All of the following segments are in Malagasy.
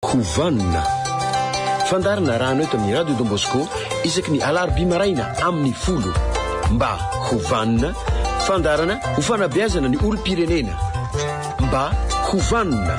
Ho vanona. Fandaharana arahana eto amin'ny Radio Don Bosco isaky ny alarobia maraina amin'ny folo. Mba ho vanona, fandaharana ho fanabeazana ny olom-pirenena. Mba ho vanona.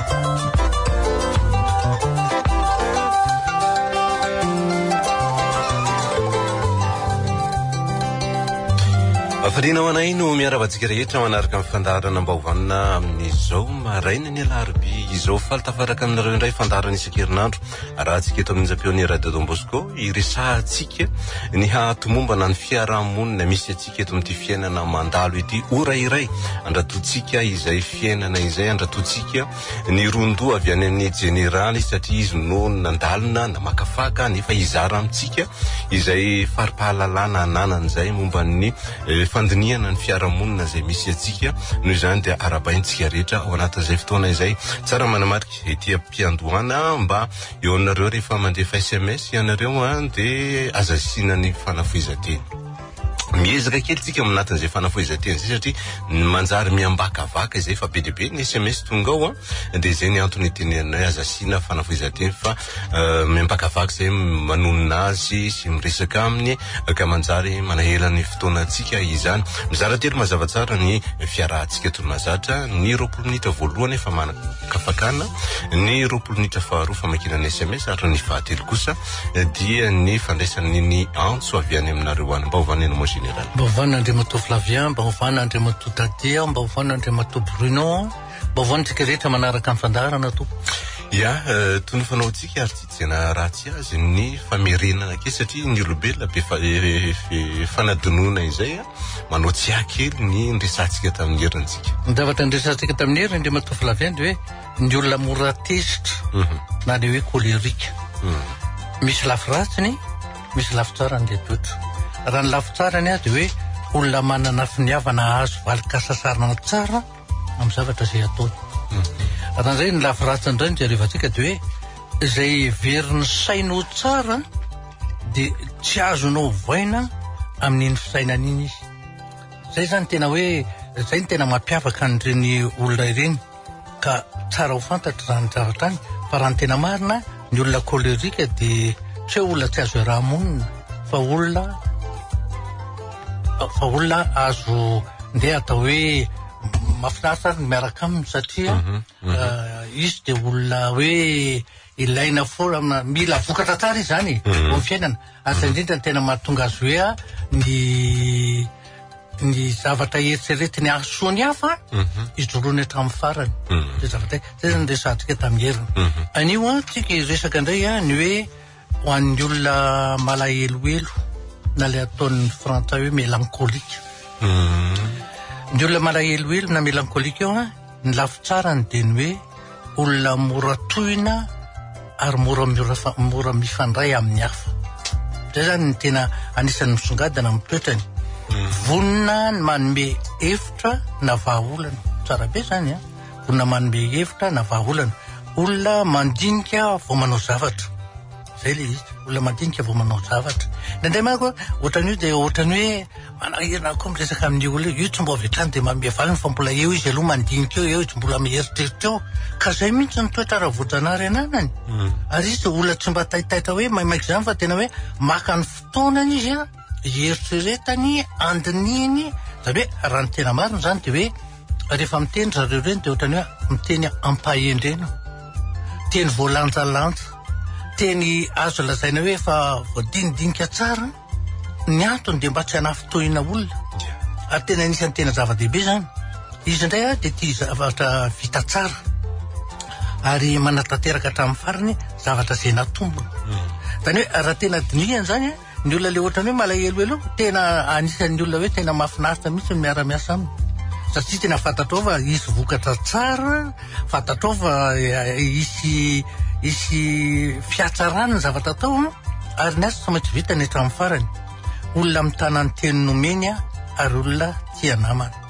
Hafaliana ho anay no miarahaba antsika rehetra manaraka ny fandaharana mba ho vanona amin'izao maraina ny alarobia izao. Faly tafaraka aminareo indray fandaharana isan-kerinandro arahantsika eto amin'ny onjam-peon'ny Radio Don Bosco. Iresahantsika ny hahatomombana ny fiarahamonina misy antsika eto amin'ity fiainana mandalo ity. Ora iray andratoantsika izay fiainana izay, andratoantsika ny ron-doha avy any amin'ny jeneraly satria izy no nandalina, namakafaka nefa hizara amintsika izay fari-pahalalana ananany izay momba ny eh, fandinihana ny fiarahamonina izay misy antsika. Noho izany dia arahabaintsika rehetra ao anatin'izay fotoana izay. Tsara manamarika ety am-piandohana mba eo aminareo rehefa mandefa SMS ianareo dia aza asiana ny fanafohezan-teny. Miezaka kely tsika ao anatin'izay fanafohezan-teny izay satria manjary miambakavaka izay fa be dia be ny SMS tonga ao an, dia izay ny antony itenenanay aza asiana fanafohezan-teny fa eh, miambakavaka izay manonona azy sy miresaka aminy ka manjary manahela ny fotoanantsika izany. Mizara telo mazava tsara ny fiarahantsika toy ny mahazatra, ny 20 minitra voalohany efa manakafakana, ny 20 minitra faharoa famakiana ny SMS ary ny fahatelo kosa dia ny fandraisany ny antso avy any aminareo any. Mba hovana ianao mon général. Mba hovana Andriamatoa Flavien, mba hovana Andriamatoa Tadia, mba hovana Andriamatoa Bruno, mba hovana tsika rehetra manaraka ny fandaharana tompoko. Ya, eh, toy ny fanaontsika ary tsy tena ratsy azy ny famerenana kely satria ny olombelona be eh, eh, fanadinoana izay manao tsiahy kely ny niresahantsika tamin'ny herintsika. Ny zavatra niresahantsika tamin'ny heriny Andriamatoa Flavien dia hoe ny olona mora tezitra mhm. na le hoe colérique mhm. misy lafy ratsiny misy lafy tsarany le toetra raha ny lafy tsarany a de hoe olona manana finiavana azo valin-kasasarana tsara amin'ny zavatra izay ataony mhm. raha ndray ny lafy ratsiny indray ny jerevantsika de hoe izay heverin'ny saina ho tsara de tsy azonao ovaina amin'iny fisainana iny izy zay zany tena hoe zay ny tena mampiavaka an'ireny olona ireny Ka tsara ho fantatra izany zavatra any fa raha ny tena marina ny olona colérique dia tsy hoe olona tsy azo iaraha-monina fa olona fa olona azo ndeha atao hoe mahafinaritra ary ny miaraka aminy satria mhm, mhm. Eh, izy dia olona hoe ilaina foana mila vokatra tsara izy zany e, mhm. eo amin'ny fiainana ary izay indrindra ny tena mahatonga azy hoe ny ny zavatra eritreretiny hahasoa ny hafa mhm. ijoroany hatramin'ny farany mhm. zay zavatra zay zany resahantsika tamin'ny heriny mhm. anio an tsika hiresaka indray a ny hoe ho an'ny olona malahelohelo na le ataon'ny frantsay hoe mélancolique ny olona malahelohelo na mélancolique io a Ny lafy tsarany dia ny hoe olona mora tohina ary mora mora mifandray amin'ny hafa. Izay izany ny tena anisan'ny misongadina amin'ny toetrany. Mm. Vonona ny manome hevitra na vahaolana. Tsara be izany an. Vonona manome hevitra na vahaolana. Olona mandinika vao manao zavatra. Zay le izy, olona madinika vao manao zavatra. Indraindray manko ohatran'io dia ohatran'ny hoe manahirana koa miresaka amin'io olona io, io tsy mbo avy hatrany dia manome valiny fa mbola eo izy aloha mandinika eo, eo izy mbola mieritreritra eo. Ka zay mihitsy ny toetra ara-voajanahary ananany. Mm. Ary izy olona tsy mba taitaitra hoe maimaika izany fa tena hoe maka ny fotoanany izy an, hieritreretany, andinihiny, zany hoe raha ny tena marina izany dia hoe rehefa miteny zareo ireny dia ohatran'ny hoe miteny ampahendrena. Teny voalanjalanja, teny azo lazaina hoe efa voadinidinika tsara, ny antony dia mba tsy hanafintohina olona. Ary tena anisan'ny tena zava-dehibe izany. Izy indray ah, dia tia zavatra vita tsara ary manatanteraka hatramin'ny farany zavatra izay natombony. Hmm. Izany hoe raha tena dinihana izany Ny olona le ohatrany hoe malahelohelo io, tena anisan'ny olona hoe tena mahafinaritra mihitsy ny miara-miasa aminy. Satria tena fantatrao fa hisy vokatra tsara, fantatrao fa eh, hisy hisy fihatsarana ny zavatra atao an, ary ny asa tsy maintsy vitany hatramin'ny farany. Olona mitana ny teny nomeny ary olona tia namana.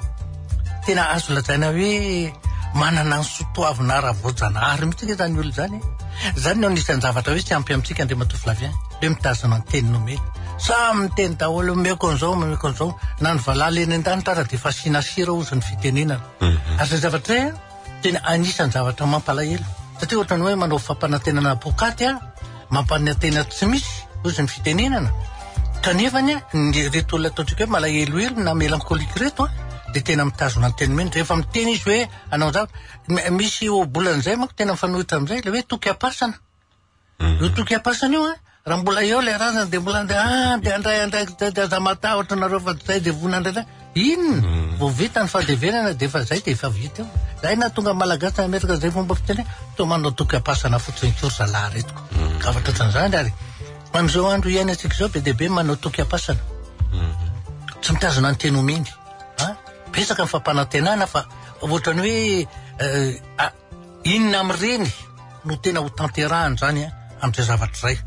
Tena azo lazaina hoe manana ny soatoavina ara-voajanahary mihitsy ange izany olona izany e. Izany no anisan'ny zavatra hoe tsy ampy amintsika Andriamatoa Flavien, hoe mitazona ny teny nomena. Samy miteny daholo, omeko an'izao, omeko an'izao. Na ny valala eny an-danitra aza dia efa asiana sira hozy ny fitenenana. Mhm. Ary izay zavatra izay tena anisan'ny zavatra mampalahelo. Satria ohatran'ny hoe manao fampanantenana poakaty a, mampanantena tsy misy, hozy ny fitenenana. Kanefany ny ireto olona ataontsika hoe malahelohelo na mélancolique ireto a, dia tena mitazona ny teny omeny. Rehefa miteny izy hoe hanao zavatra, misy ohabolana izay manko tena mifanohitra amin'izay, ilay hoe toky am-pasana. Io toky am-pasana io a, raha mbola eo ilay razana dia mbola andeha, ah, dia handray andraikitra dia aza matahotra nareo fa zay dia vonona handray andraikitra. Inona? Vao vita ny fandevenana dia efa zay dia efa vita eo. Zay nahatonga ny Malagasy nametraka izay fomba fiteny hoe toa manao toky am-pasana fotsiny koa ry zalahy ireto ko. Zavatra ohatran'izany ary amin'izao andro iainantsika izao be dia be manao toky am-pasana. Tsy mitazona ny teny omeny. A? Betsaka ny fampanantenana fa ohatran'ny hoe eh, Inona amin'ireny no tena ho tanterahana izany amin'izay zavatra izay?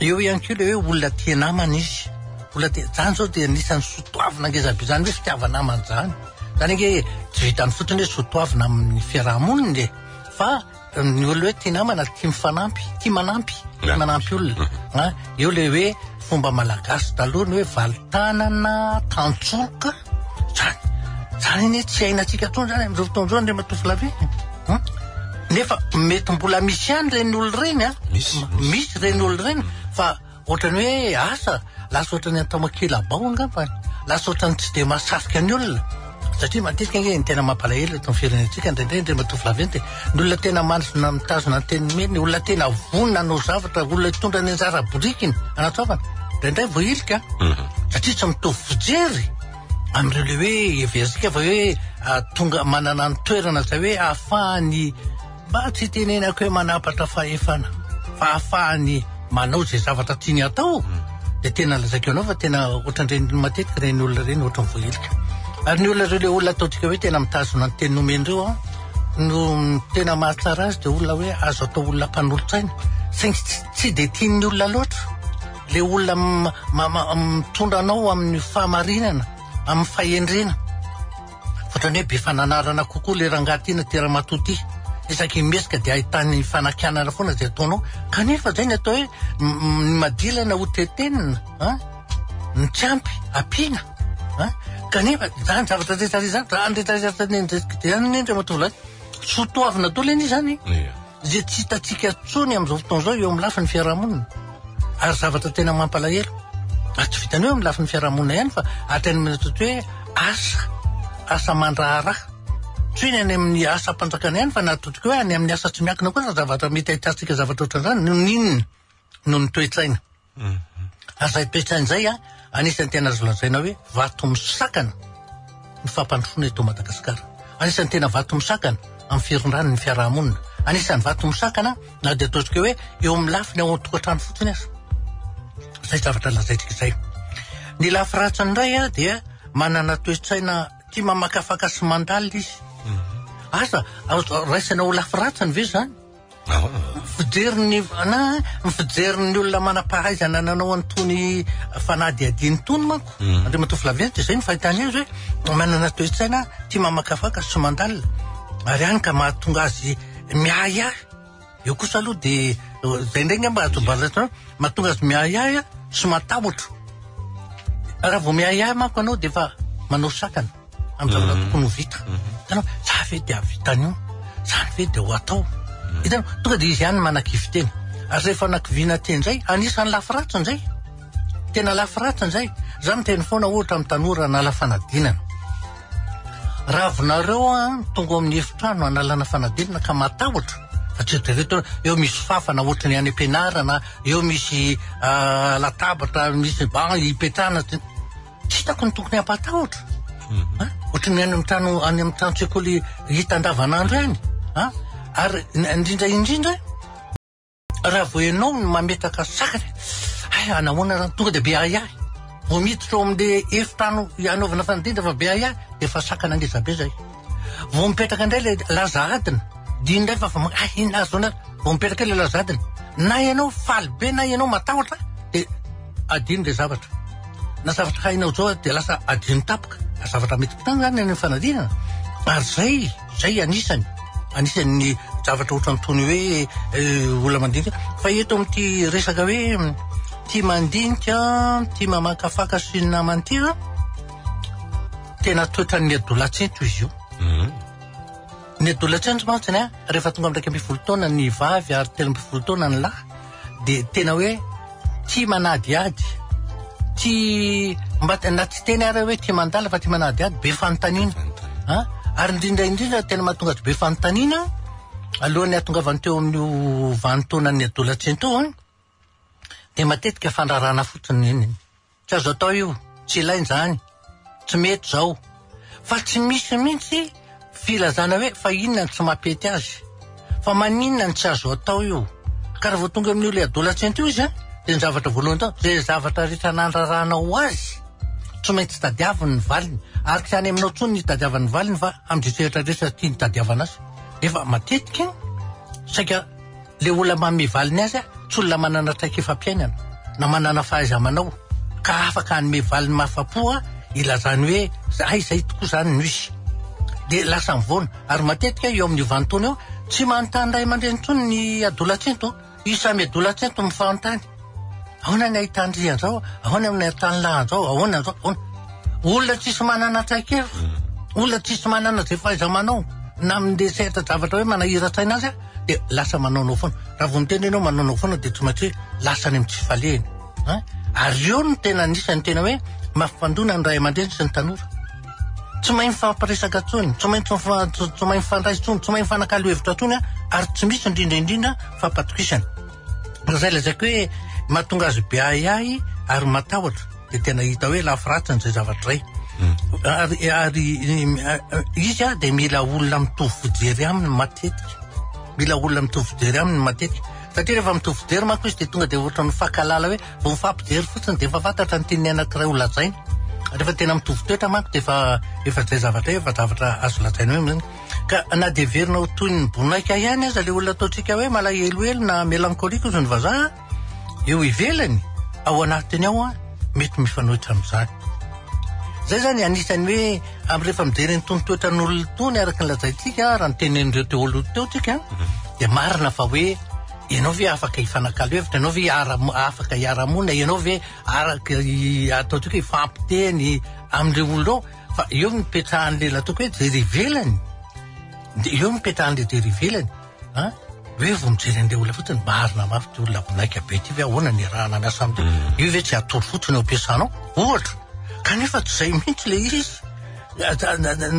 Eo ihany koa ilay hoe olona tia namana izy. Olona tia, izany izao dia anisan'ny soatoavina ngeza be izany hoe fitiava-namana izany. Izany ange tsy vitan'ny fotsiny hoe soatoavina amin'ny fiaraha-monina e, fa ny olona hoe tia namana, tia mifanampy, tia manampy, tia manampy olona. Ah, eo ilay hoe fomba malagasy taloha ny hoe valin-tanana, tantsoroka. Zany, zany anie tsy hainantsika intsony zany amin'izao fotoana izao Andriamatoa Flavien. Hum? Nefa mety mbola misy ihany ireny olona ireny an. Misy, misy ireny olona ireny fa ohatran'ny hoe asa, lasa ohatran'ny atao makilabao angamba. Lasa ohatran'ny tsy dia mahasarika ny olona. Satria matetika ange ny tena mampalahelo eto amin'ny firenentsika indraindray Andriamatoa Flavien dia ny olona tena manana mitazona ny teny nomeny, ny olona tena vonona hanao zavatra, olona hitondra ny anjara birikiny hanatsoavana, indraindray voahilika satria tsy mitovy fijery amin'ireo le hoe heverintsika fa hoe tonga manana ny toerana izay hoe ahafahany Mba tsy itenenako hoe manampatra fahefana fa ahafahany manao izay zavatra tiany atao dia tena lazaiko anao fa tena ohatran'ireny matetika ireny olona ireny ohatran'ny voahilika. Ary ny olona ireo ilay olona ataontsika hoe tena mitazona ny teny nomeny ireo an, no tena mahatsara azy dia olona hoe azo atao olona mpanolotsaina saingy tsy dia tian'ny olona loatra ilay olona mitondra anao amin'ny fahamarinana, amin'ny fahendrena. Ohatran'ny hoe be fananarana kokoa le rangahy ty na ty ramatoa ty. Isaky ny mihetsika dia ahitany fanakianana foana izay ataonao. Kanefa zay ny atao hoe ny madilana ho tetenina, an, ny tsy ampy ampiana, an. Kanefa zany zavatra rehetra rehetra zany, zany rehetra rehetra zany anie Andriamatoa Volahy, soa toavina daholo anie zany e. Izay tsy hitantsika intsony amin'izao fotoana izao eo amin'ny lafiny fiarahamonina. Ary zavatra tena mampalahelo. Ary tsy vitan'ny hoe amin'ny lafiny fiarahamonina ihany fa hatrany amin'ny atao hoe asa, asa aman-draharaha. Tsy hoe ny any amin'ny asam-panjakana ihany fa na ataontsika hoe any amin'ny asa tsy miankina koa zavatra mety ahitantsika zavatra ohatran'izany noho ny inona? Noho ny toe-tsaina. Ary izay toe-tsaina izay an, anisan'ny tena azo lazaina hoe vato misakana ny fampandrosoana eto Madagasikara. Anisan'ny tena vato misakana amin'ny firindran'ny fiarahamonina. Anisan'ny vato misakana na dia ataontsika hoe eo amin'ny lafiny ao an-tokantrano fotsiny aza. Izay zavatra lazaintsika izay. Ny lafy ratsiny indray an, dia manana toe-tsaina tia mamakafaka sy mandalina izy. Asa, azo raisina ho lafy ratsiny ve izany? Fijerin'ny na ny fijerin'ny olona manam-pahaizana nanao an'itony fanadihadiana itony manko mm. Andriamatoa Flavien dia izay ny fahitany azy hoe manana toe-tsaina tia mamakafaka sy mandalina ary any ka mahatonga azy miahiahy eo kosa aloha dia izay indray ngamba azo mba mahatonga azy miahiahy sy matahotra raha vao miahiahy manko anao dia efa manao sakana amin'ny zavatra mm. tokony ho vita. Mm-hmm. Hitanao, za ve dia hahavita an'io? Zany ve dia ho atao? Mm. Hitanao, tonga dia izy ihany manakivy tena. Ary rehefa nakiviana tena indray, anisan'ny lafy ratsy indray. Tena lafy ratsy indray. Za miteny foana ohatra amin'ny tanora hanala fanadinana. Raha avonareo an, tonga ao amin'ny efitrano hanalana fanadinana ka matahotra, fa tsy eritrereto eo misy fafana ohatry ny any am-pianarana, eo misy ah, latabatra, misy banc hipetrahana. Tsy hitako ny tokony hampatahotra. Mhm. Ohatry ny any amin'ny trano any amin'ny tranon-tsekoly hita andavanandro ihany. Ary indrindra indrindra raha vao ianao no mametraka sakana, hay anahoana raha tonga dia be ahiahy. Vao miditra ao amin'le efitrano hanaovana fanadinana fa be ahiahy dia efa sakana ngeza be zay. Vao mipetraka indray le laza adina, dia indray fa vao hay inona azo vao mipetraka ilay laza adina. Na ianao faly be na ianao matahotra dia adino ilay zavatra. Na zavatra hainao zao dia lasa adino tampoka. Ary zavatra mety mitranga zany any amin'ny fanadinana. Ary zay, zay anisany, anisan'ny zavatra ohatran'itony hoe eh, olona mandinika. Fa eto amin'ity resaka hoe tia mandinika, tia mamakafaka sy ny namany ity an, tena toetran'ny adolatsento izy io. Mhm. Ny adolescents mantsiny a, rehefa tonga amin'ny 11 taona ny vavy ary 13 taona ny lahy, dia tena hoe tia manadihady, tia mba na tsy teny ary hoe tia mandala fa tia manadihady, be fanontaniana. A? Ary indrindra indrindra tena mahatonga azy be fanontaniana alohan'ny hahatongavany teo amin'io vanin-taonan'ny adolescents io an, dia matetika fandrarana fotsiny iny. Tsy azo atao io, tsy ilaina izany, tsy mety izao. Fa tsy misy mihitsy filazana hoe fa inona no tsy mampety azy, fa maninona no tsy azo atao io. Ka raha vao tonga amin'io ilay adolescent io izy an, dia ny zavatra voalohany atao, izay zavatra rehetra nandraranao ho azy, tsy maintsy tadiaviny ny valiny. Ary tsy any aminao intsony ny hitadiavany ny valiny fa amin'izay sehatra rehetra tiany hitadiavana azy. Nefa matetika saika Le olona manome valiny azy tsy olona manana traikefam-piainana na manana fahaiza-manao ka afaka hanome valiny mahafa-po ilazany hoe hay izay tokoa izany no izy. Dia lasa mivoana. Ary matetika eo amin'io vanin-taona io tsy manontany ray aman-dreny intsony ny adolatsento. Izy samy adolatsento mifanontany. Ahoana ny ahitan-dry an'izao? Ahoana ny ahitan'ny lahy an'izao? Ahoana an'izao? Ahoana? Olona tsisy manana traikefa, olona tsisy manana izay fahaiza-manao na amin'ilay sehatra zavatra hoe manahiran-tsaina azy dia lasa manaonao foana. Raha vao miteny ianao manaonao foana dia tsy maintsy hoe lasa any amin'ny tsy falehiny. An? Ary eo no tena anisan'ny tena hoe mampifandona ny ray aman-dreny sy ny tanora. Tsy mahay mifampiresaka intsony, tsy maintsy tsy mahay mifandray intsony, tsy mahay mifanakalo hevitra intsony ary tsy misy indrindra indrindra fampatokisana. Raha izay lazaiko hoe mahatonga azy be ahiahy ary matahotra dia tena hita hoe lafy ratsiny izay zavatra izay. Ary ary izy a dia mila olona mitovy fijery aminy matetika. Mila olona mitovy fijery aminy matetika. Satria rehefa mitovy fijery manko izy dia tonga dia ohatran'ny mifankahalala hoe vao mifampijery fotsiny dia efa fantatra ny tian'ny anankiray ho lazaina. Rehefa tena mitovy toetra manko dia efa efa izay zavatra efa zavatra azo lazaina hoe Ka na dia heverina ho toy ny bonaika ihany aza ilay olona ataontsika hoe malahelohelo na mélancolique hozy ny vazaha, eo ivelany, ao anatiny ao, mety mifanohitra amin'izany. Izay izany anisan'ny hoe amin'ny rehefa mijery an'itony toetran'olona itony araka ny lazaintsika, raha ny tenenin'ireo teo aloha teo tsika, dia marina fa hoe ianao ve afaka hifanakalo hevitra, ianao ve afaka hiara-monina, ianao ve araka ataontsika hoe hifampiteny amin'ireo olona ireo. Fa eo no ipetrahan'ilay nataoko hoe jery ivelany. Dia eo no ipetrahan'ilay jery ivelany. An? Hoe vao mijery an'ilay olona fotsiny, marina mafy ity olona bonaika be ity ve ahoana ny iarahana miasa amin'ity? Mm. Io ve tsy hatory fotsiny eo am-piasana ao? Ohatra. Kanefa tsy izay mihitsy ilay izy.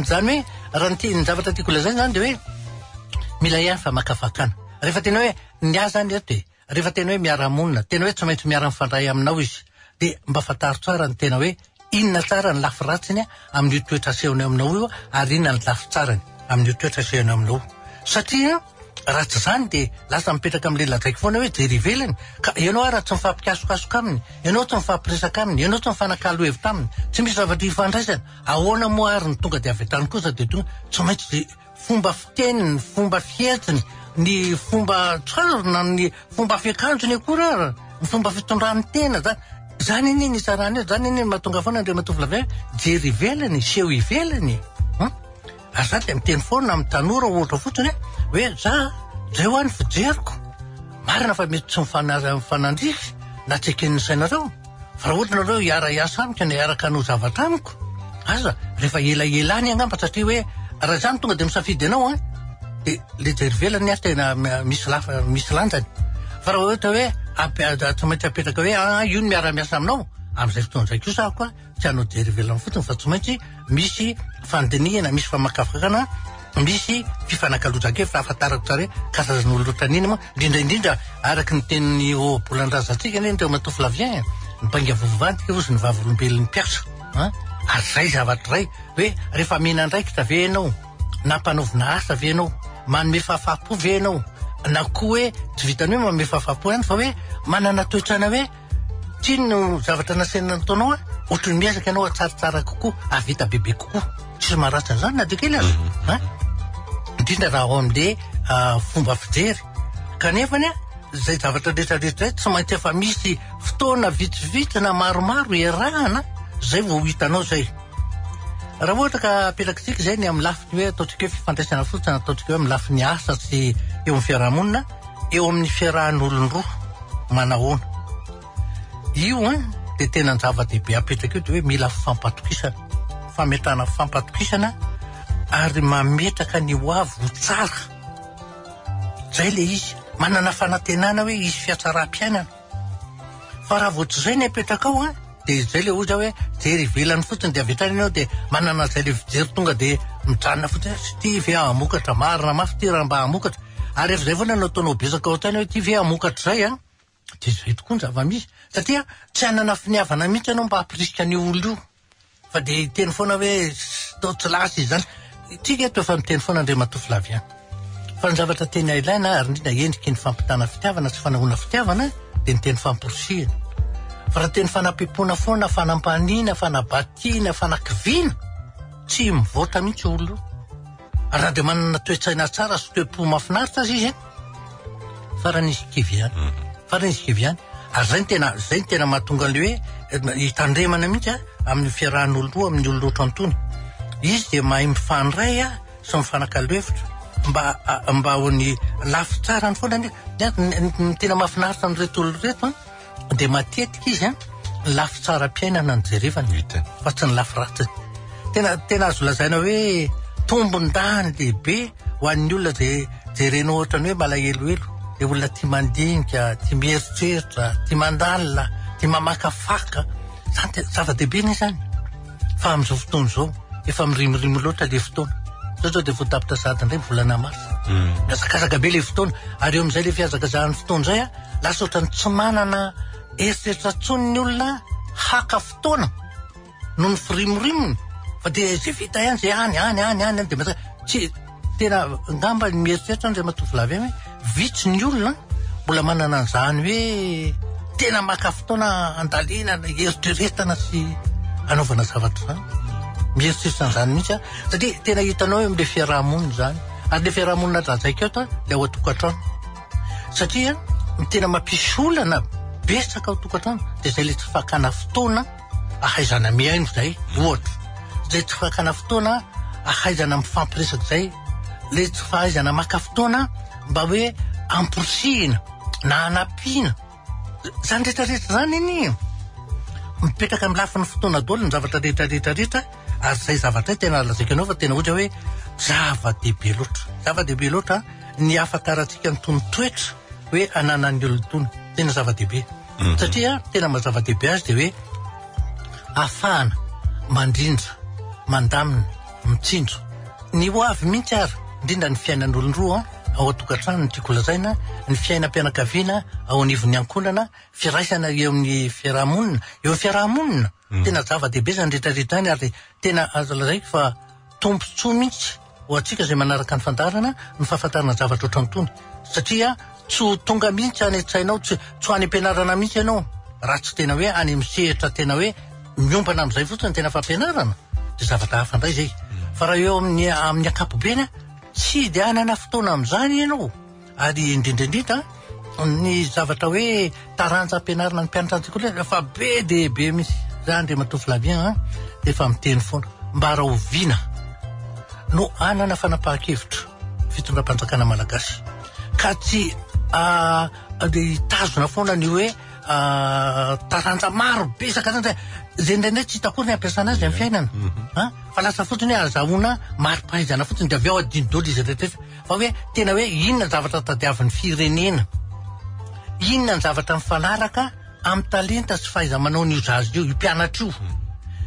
Izany hoe, raha ny ny zavatra tiako lazaina izany dia hoe mila ihany famakafakana. Rehefa tena hoe ny ahy izany eto e, Rehefa tena hoe miara-monina, tena hoe tsy maintsy miara-mifandray aminao izy, dia mba fantaro tsara ny tena hoe inona tsara ny lafy ratsiny amin'io toetra asehony aminao io ary inona ny lafy tsarany amin'io toetra asehony aminao io. Satria raha tsy izany dia lasa mipetraka amin'ilay lazaiko foana hoe jery ivelany, ka ianao ary tsy mifampikasokasoka aminy, ianao tsy mifampiresaka aminy, ianao tsy mifanakalo hevitra aminy, tsy misy zavatra ifandraisana, ahoana moa ary ny tonga dia avy hatrany kosa dia tonga, tsy maintsy fomba fiteniny, ny fomba fihetsiny, ny fomba tsara na ny fomba fiakanjony akory ara, ny fomba fitondrany tena zany. Zany anie ny itsarana eo, zany anie mahatonga foana Andriamatoa Flavien jery ivelany, seho ivelany. Hum? Ary za dia miteny foana amin'ny tanora ohatra fotsiny hoe hoe za zay hoa ny fijeriko. Marina fa mety tsy mifanandrify na tsy eken'ny sainareo. Fa raha ohatra nareo hiara-hiasa amiko na hiaraka hanao zavatra amiko, aza rehefa elaela any angamba satria hoe raha izany tonga dia misafidy anao an, dia le jery ivelany ary tena misy lafa misy lanjany. Fa raha ohatra hoe tsy maintsy apetraka hoe ah io no miara-miasa aminao, amin'izay fotoana izay kosa aho koa tsy hanao jery ivelany fotsiny fa tsy maintsy misy fandinihana, misy famakafakana, misy fifanakalozan-kevitra ahafantarako tsara hoe karazan'olona ohatran'inona moa, indrindra indrindra araka ny tenin'ny ohabolan-drazantsika anie Andriamatoa Flavien e, ny bainga vovovadika hozy ny vavolombelon'ny mpiasa an, ary izay zavatra iray hoe rehefa amena andraikitra ve ianao, na ampanaovina asa ve ianao, manome fahafaham-po ve ianao, na koa hoe tsy vitan'ny hoe manome fahafaham-po ihany fa hoe manana toe-tsaina hoe Ty no zavatra nasaina nataonao a, ohatry ny miezaka ianao hatsaratsara kokoa, hahavita bebe kokoa. Tsisy maharatsy an'izany na dia kely aza. Mhm. An? Indrindra raha ao amin'le ah, fomba fijery. Kanefa anie, izay zavatra rehetra rehetra izay tsy maintsy efa misy fotoana vitsivitsy na maromaro iarahana, izay vao ho hitanao izay. Raha ohatra ka apetrakitsika izay ny amin'ny lafiny hoe ataontsika hoe fifandraisana fotsiny, ataontsika hoe amin'ny lafiny asa sy eo amin'ny fiarahamonina, eo amin'ny fiarahan'olon-droa manahoana. Io an dia tena ny zava-dehibe apetraka io dia hoe mila fampatokisana. Fametrahana fampatokisana ary mametraka ny ho avy ho tsara. Zay le izy, manana fanantenana hoe hisy fihatsaram-piainana. Fa raha vao tsy izay ny apetrakao an, dia izay le ozy hoe jery ivelany fotsiny dia avy hatrany ianao dia manana an'izay le fijery tonga dia mijanona fotsiny hoe ity ve hamokatra, marina mafy ity raha mba hamokatra. Ary rehefa izay foana no ataonao betsaka ao an-tsaina hoe ity ve hamokatra izay an, dia izay tokoa ny zava-misy. Satria tsy hanana finiavana mihitsy ianao mba hampirisika an'io olona io. Fa dia hiteny foana hoe toa tsy lasa izy izany. Tsika eto efa miteny foana Andriamatoa Flavien. Fa ny zavatra tena ilaina ary indrindra endriky ny fampitana fitiavana sy fanehoana fitiavana dia ny teny famporisihina. Fa raha teny fanampipoana foana, fanampaniana, fanabatiana, fanakiviana, tsy mivoatra mihitsy io olona io. Ary na dia manana toe-tsaina tsara sy toe-po mahafinaritra aza izy, farany izy kivy ihany. Mhm. Farany izy kivy ihany. Ary zay ny tena zay ny tena mahatonga an'le hoe eh, hitandremana mihitsy a amin'ny fiarahan'olon-droa amin'ny olona ohatran'itony. Izy dia mahay mifandray a sy mifanakalo hevitra mba mba ho ny lafy tsarany foana ny ny tena mahafinaritra an'ireto olona ireto a. dia matetika izy an, ny lafy tsaram-piainana no jerevany fa tsy ny lafy ratsiny. Tena tena azo lazaina hoe tombon-dany lehibe ho an'ny olona izay jerenao ohatran'ny hoe malahelohelo, ilay olona tia mandinika, tia mieritreritra, tia mandalina, tia mamakafaka. Izany tena zava-dehibe anie izany. Fa amin'izao fotoana izao, efa mirimorimo loatra ilay fotoana. Izao izao dia vao tapitra sahady indray ny volana marsa. Mm. Mihazakazaka be ilay fotoana. Ary eo amin'izay ilay fihazakazahan'ny fotoana izay, lasa ohatran'ny tsy manana eritreritra intsony ny olona haka fotoana noho ny firimorimony fa dia izay vita ihany izay any any any any dia mety tsy tena angamba ny mieritreritra Andriamatoa Flavien hoe vitsy ny olona mbola manana an'izany hoe tena maka fotoana andalinana eritreretana sy anaovana zavatra izany mieritreritra an'izany mihitsy aho satria tena hitanao eo amin'ilay fiaraha-monina izany ary ilay fiaraha-monina lazaiko eto ilay ao an-tokantrano Satria ny tena mampisy olana betsaka ao tokantrano dia izay ilay tsy fakana fotoana ahaizana mihaino izay ohatra. Izay tsy fakana fotoana ahaizana mifampiresaka izay, ilay tsy fahaizana maka fotoana mba hoe amporisihina na hanampiana. Izany rehetra rehetra izany anie mipetraka amin'ny lafiny fotoana daholo ny zavatra rehetra rehetra rehetra ary izay zavatra izay tena lazaiko anao fa tena ohatra hoe zava-dehibe loatra. Zava-dehibe loatra ny hahafantarantsika ny tony toetra hoe ananan'ny olona itony. Tena zava-dehibe. Mhm. Satria tena maha zava-dehibe azy dia hoe ahafahana mandrindra, mandamina, mitsinjo. Ny ho avy mihitsy ary, indrindra ny fiainan'olon-droa ao an-tokantrano no tiako lazaina, ny fiainam-pianakaviana ao anivon'ny ankohonana, firaisana eo amin'ny fiarahamonina, eo amin'ny fiarahamonina. Mhm. Tena zava-dehibe izany rehetra rehetra izany ary tena azo lazaiko fa tombontsoa mihitsy ho antsika izay manaraka ny fandaharana ny fahafantarana zavatra ohatran'itony satria tsy ho tonga mihitsy any an-tsainao, tsy tsy ho any am-pianarana mihitsy ianao raha tsy tena hoe any amin'ny sehatra tena hoe miompana amin'izay fotsiny ny tena fampianarana dia zavatra hafa indray izay. Fa raha eo amin'ny amin'ny ankapobeny tsy dia hanana fotoana amin'izany ianao. Ary indrindra indrindra ny zavatra hoe taranja ampianarina ny mpianatra an-tsekoly efa be dia be mihitsy. Za Andriamatoa Flavien an, dia efa miteny foana mba rahoviana no hanana fanapahan-kevitra fitondram-panjakana malagasy ka tsy hitazona foana ny hoe taranja maro be isan-karazany zay indraindray tsy hita akory ny ampiasana azy amin'ny fiainana. Mhm. Fa lasa fotsiny hoe azahoana mari-pahaizana fotsiny dia avy eo adino daholo izy rehetra. Fa hoe tena hoe inona ny zavatra tadiavin'ny firenena? Inona ny zavatra mifanaraka amin'ny talenta sy fahaiza-manaon'io zaza io, io mpianatra io?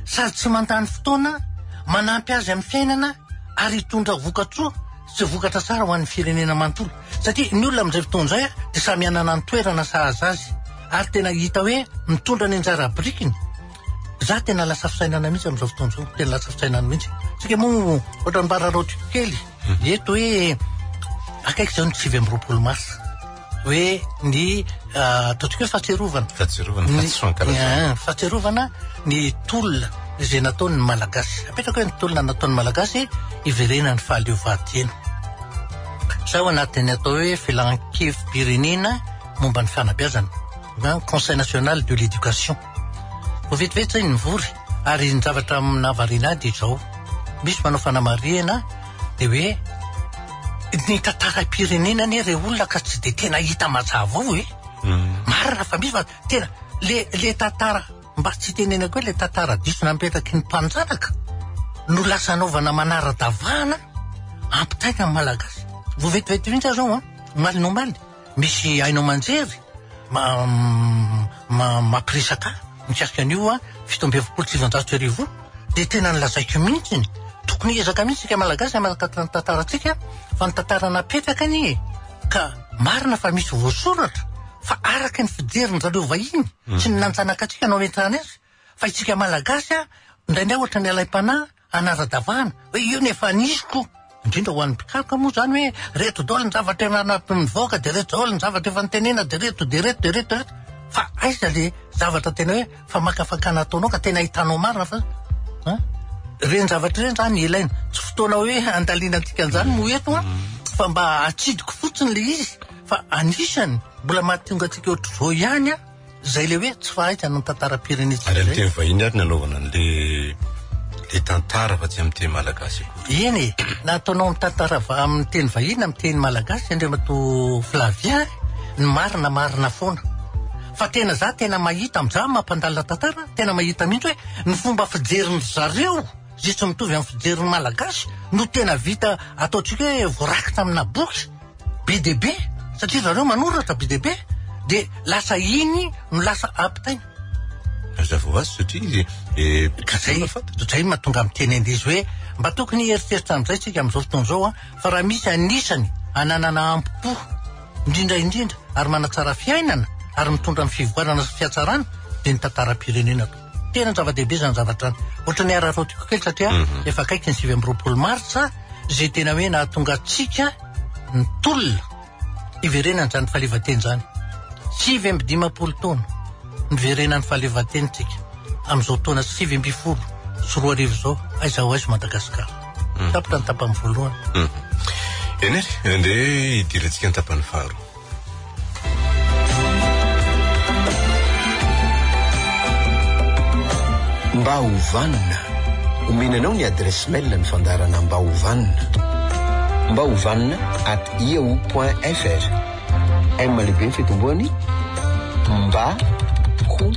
Sady tsy mandany fotoana, manampy azy amin'ny fiainana ary hitondra vokatsoa sy vokatra tsara ho an'ny firenena manontolo. Satria ny olona amin'izay fotoana izay dia samy hanana ny toerana sahaza azy ary tena hita hoe mitondra ny anjara birikiny. Za tena lasa fisainana mihitsy amin'izao fotoana izao, tena lasa fisainana mihitsy. Tsika moa ohatran'ny mba araraotiko kely eto hoe akaiky izao ny 29 marsa hoe ny ah, ataontsika hoe fahatsiarovana. Fahatsiarovana, fa tsy fankalazana. Ah, fahatsiarovana ny tolona izay nataon'ny Malagasy. Apetrako hoe ny tolona nataon'ny Malagasy hiverenan'ny fahaleovantena. Za ao anatin'ny atao hoe filan-kevi-pirenena momba ny fanabeazana, na Conseil national de l'éducation. Vao vetivety zay nivory ary ny zavatra nahavariana ahy dia izao, misy manao fanamarihana dia hoe ny tantaram-pirenena anie re olona ka tsy dia tena hita mazava ao e. Mm. Marina fa misy fa tena le le tantara mba tsy tenenako hoe le tantara diso napetraky ny mpanjanaka. no lasa anaovana manara-davahana ampitaina amin'ny Malagasy. Vao vetivety mihitsy aho izao an, omaly no omaly, misy haino aman-jery ma, ma, mampiresaka ahy mikasika an'io an, 1947 io, dia tena nolazaiko mihitsy, tokony hiezaka mihitsy isika Malagasy hamakatra ny tantarantsika, fa ny tantara napetraka anie e, ka marina fa misy voasoratra, fa araka ny fijerin-dry zareo vahiny sy ny nanjanaka antsika no ametrahana azy, Fa isika Malagasy a, indraindray ohatra ny alaim-panahy hanara-davahana hoe io no efa nisy ko. Indrindra ho an'ny mpikaroka moa izany hoe reto daholo ny zavatra efa nivoaka dia reto daholo ny zavatra efa nitenena dia reto dia reto dia reto dia reto. Fa aiza le zavatra tena hoe famakafakana ataonao ka tena ahitanao marina fa an? Ireny zavatra ireny izany ilaina. Tsy fotoana hoe handalinantsika an'izany moa eto an, fa mba atsidiko fotsiny le izy fa anisany mbola mahatonga antsika ohatr'izao ihany an. Zay le hoe tsy fahaizana ny tantaram-pirenentsika Ary amin'ny zay. teny vahiny ary nanaovana an'le le tantara fa tsy amin'ny teny malagasy akory. Eny e, na ataonao amin'ny tantara va- amin'ny teny vahiny na amin'ny teny malagasy Andriamatoa Flavien, ny marina marina foana. Fa tena za tena mahita amin'izany mampandalina tantara, tena mahita mihitsy hoe ny fomba fijerin-dry zareo izay tsy mitovy amin'ny fijerin'ny malagasy no tena vita ataontsika hoe voarakitra amina boky. Be dia be satria zareo manoratra be dia be dia lasa iny no lasa ampitaina. Mazava ho azy satria eh, Ka zay, zay mahatonga miteny an'izy hoe mba tokony hieritreritra amin'izay tsika amin'izao fotoana izao an, fa raha misy anisany ananana ampo indrindra indrindra ary manatsara fiainana ary mitondra amin'ny fivoarana sy fihatsarana dia ny tantaram-pirenena tompoko. Tena zava-dehibe izany zavatra izany. Ohatran'ny araraotiko kely satria efa akaiky ny 29 martsa izay tena hoe nahatonga antsika nitolona hiverenana izany fahaleovantena izany. 59 taona niverenan'ny fahaleovantena tsika amin'izao taona 2019 izao, aiza ho aiza Madagasikara. Tapitra ny tapany voalohany. Eny ary, andeha hidirantsika ny tapany faharoa. Mba ho vanona. Omena anao ny adresse mail ny fandaharana Mba ho vanona. Mba ho vanona at yahoo point fr. M lehibe ny fitomboany. Mba ho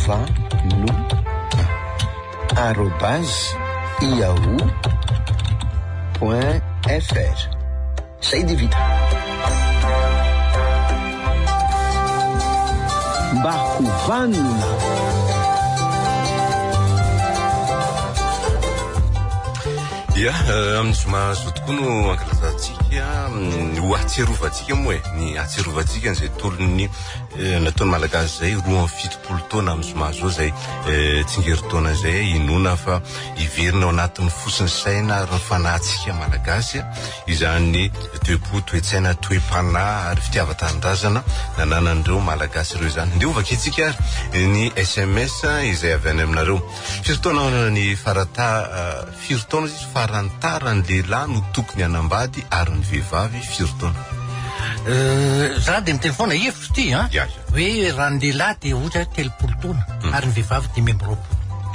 vanona. Arobase yahoo point fr. Zay dia vita. Mba ho vanona. Ya, eh, amin'ny zoma zao tokoa no ankalazantsika mm, ho ahatsiarovantsika moa e, ny ahatsiarovantsika an'izay tolon'ny eh, nataon'ny Malagasy izay 72 taona amin'ny zoma zao izay eh, tsingerin-taona izay inoana fa hiverina ao anatin'ny fo sy ny saina ary ny fanahintsika Malagasy Izany toe-po, toe-tsaina, toe-panahy ary fitiavan-tanindrazana nananan'ireo Malagasy ireo izany. Ndeha hovakintsika ary ny sms izay avy any aminareo. Firy taona ny farata, firy taona izy farany tara ny lehilahy no tokony hanambady ary ny vehivavy firy taona? Za dia miteny foana hevitro ity an, hoe raha ny lehilahy dia ohatra hoe 30 taona ary ny vehivavy 25.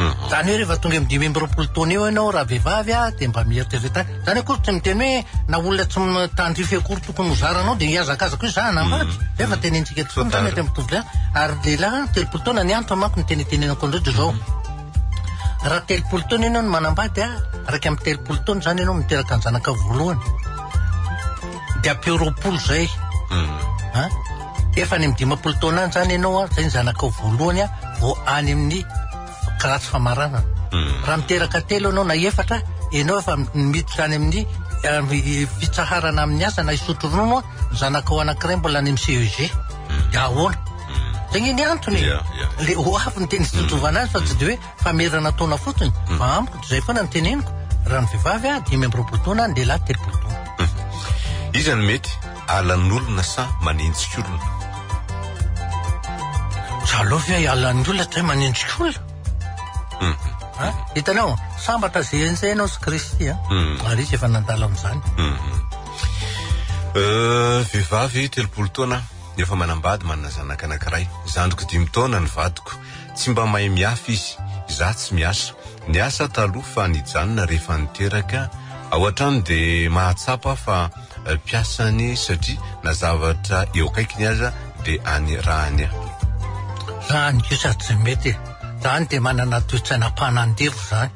Izany hoe rehefa tonga eo amin'ny 25 taona eo ianao raha vehivavy dia mba mieritrereta. Zany akory tsy miteny hoe na olona tsy mitandrify akory tokony ho zaranao dia hihazakazaka hoe za hanambady. Zay fa tenenitsika eto foana zany aty amin'ny tovolahy. Ary lehilahy 30 taona ny antony manko ny tenitenenako an'ireo dia zao. Raha 30 taona ianao no manambady a, 31 taona zany ianao miteraka ny zanakao voalohany. Dia ampio 20 zay. Ha? Efa any amin'ny 50 taona any zany ianao a, zay ny zanakao voalohany a, vao any amin'ny Kilasy famaranana. Raha miteraka telo ianao na efatra, ianao efa miditra any amin'ny fitsaharana amin'ny asa na hisotro ronono, ny zanakao anankiray mbola any amin'ny CEG. Dia ahoana? Zay nge ny antony e. Le ho avy ny teny fitondrovana azy fa tsy de hoe famerana taona fotsiny. Fa amiko de zay foana ny teneniko. Raha ny vehivavy a, 25 taona, ny lehilahy 30 taona. Iza no mety? Alan'olona sa manenjika olona? Za aloha ve alan'ny olona toy manenjika olona? Ha? Hitanao, sambatra zay enjehinao sy Kristy a. Ary izy efa nandalo amin'izany. Vehivavy 30 taona, efa manambady, manana zanaka anankiray. Zandriko dimy taona ny vadiko. Tsy mba mahay miafy izy. Izaho tsy miasa. Niasa aho taloha fa nijanona rehefa niteraka. Ao an-trano dia mahatsapa aho fa mpiasany satria na zavatra eo akaikiny aza dia any rahany aho. Zany kosa tsy mety e. Zany dia manana toe-tsaina mpanandevo zany.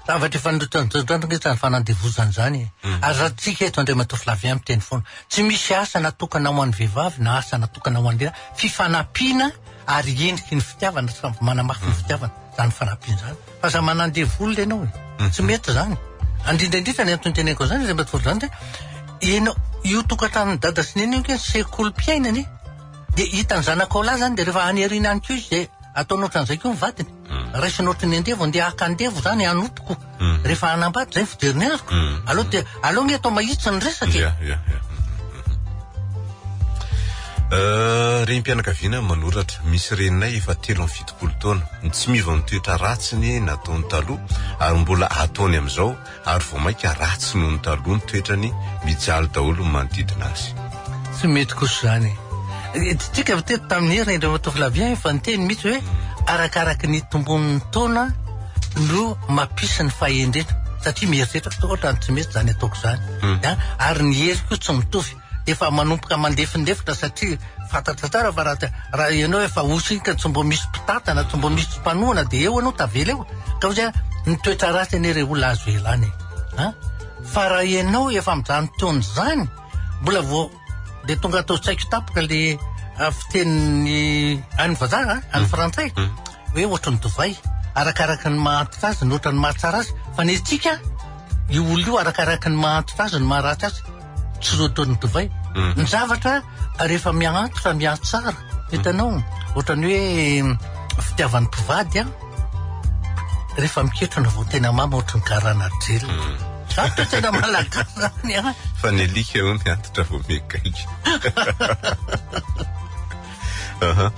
Zavatra efa notandrindrina ange izany fanandevozana izany e. Ary raha tsika eto Andriamatoa Flavien miteny foana, tsy misy asa natokana ho an'ny vehivavy na asa natokana ho an'ny lehilahy, fifanampiana ary endriky ny fitiavana, manamafy ny fitiavana izany fanampiana izany. Fa aza manandevo olona ianao e. Tsy mety izany. Indrindra indrindra ny antony teneniko an'izany Andriamatoa Flavien dia ianao io tokantranon'i dada sy neny io ange sekolim-piainana e. Dia hitan'ny zanakao lahy izany dia rehefa any aoriana any koa izy dia ataony ohatran'izay koa ny vadiny. Raisiny ohatry ny andevo, andeha haka andevo izany hanompoko. Rehefa hanambady izay ny fijeriny azoko. Aleo dia aleo nge atao mahitsy ny resaka e. Ya, ya, ya. Renim-pianakaviana manoratra, misy reninay efa 73 taona, ny tsy miova ny toetra ratsiny nataony taloha ary mbola ataony amin'izao ary vao mainka ratsy noho ny taloha ny toetrany, mijaly daholo ny manodidina azy. Tsy mety kosa izany e. Tsika avy teto tamin'ny heriny Andriamatoa Flavien efa niteny mihitsy hoe arakaraky ny tombon'ny taona no mampisy ny fahendrena satria mieritreritra fa ohatran'ny tsy mety izany ataoko izany. Ary ny hery koa tsy mitovy. Efa manomboka mandefindefitra satria fantatra tsara fa raha raha ianao efa osy iny ka tsy mbo misy mpitantana, tsy mbo misy mpanohana dia eo ianao tavela eo. Ka hoy aho, ny toetra ratsy anie re olona azo ialana e. An? Fa raha ianao efa amin'izany taona izany, mbola vao dia tonga ato an-tsaiko tampoka le fitenin'ny any vazaha, any frantsay, hoe ohatry ny divay, arakaraka ny maha antitra azy no ohatry ny mahatsara azy, fa ny antsika, io olona io arakaraka ny maha antitra azy no maharatsy azy, tsy roa taon'ny divay. Ny zavatra rehefa miha-antitra mihatsara, hitanao, ohatran'ny hoe fitiavan'ny mpivady an, rehefa miketrona vao tena mamy ohatry ny garana drill. Zany to tena malagasy zany an. Fa ny alika hono antitra vao migaigy. Aha.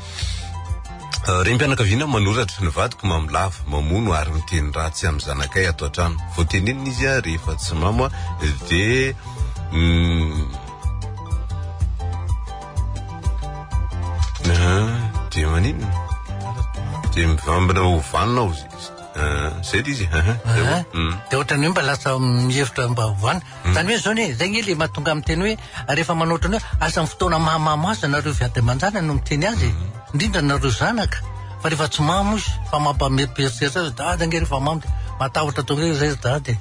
Renim-pianakaviana manoratra, ny vadiko mamo lava, mamono ary miteny ratsy amin'ny zanakay ato an-trano. Vao tenenina izy rehefa tsy mamo dia dia maninona? Dia mivambina ho vanona ao izy. Zay ilay izy. Dia ohatran'ny hoe mba lasa mihevitra mba ho vanona. Izany hoe izao anie, izay anie ilay mahatonga miteny hoe rehefa manao ohatran'ny hoe asa amin'ny fotoana mahamamo azy nareo vady aman-janany no miteny azy e. Indrindra nareo zanaka. Fa rehefa tsy mamo izy, fa mampameritreritra azy, dada ange rehefa mamo dia matahotra tonga eo izay ry dada e.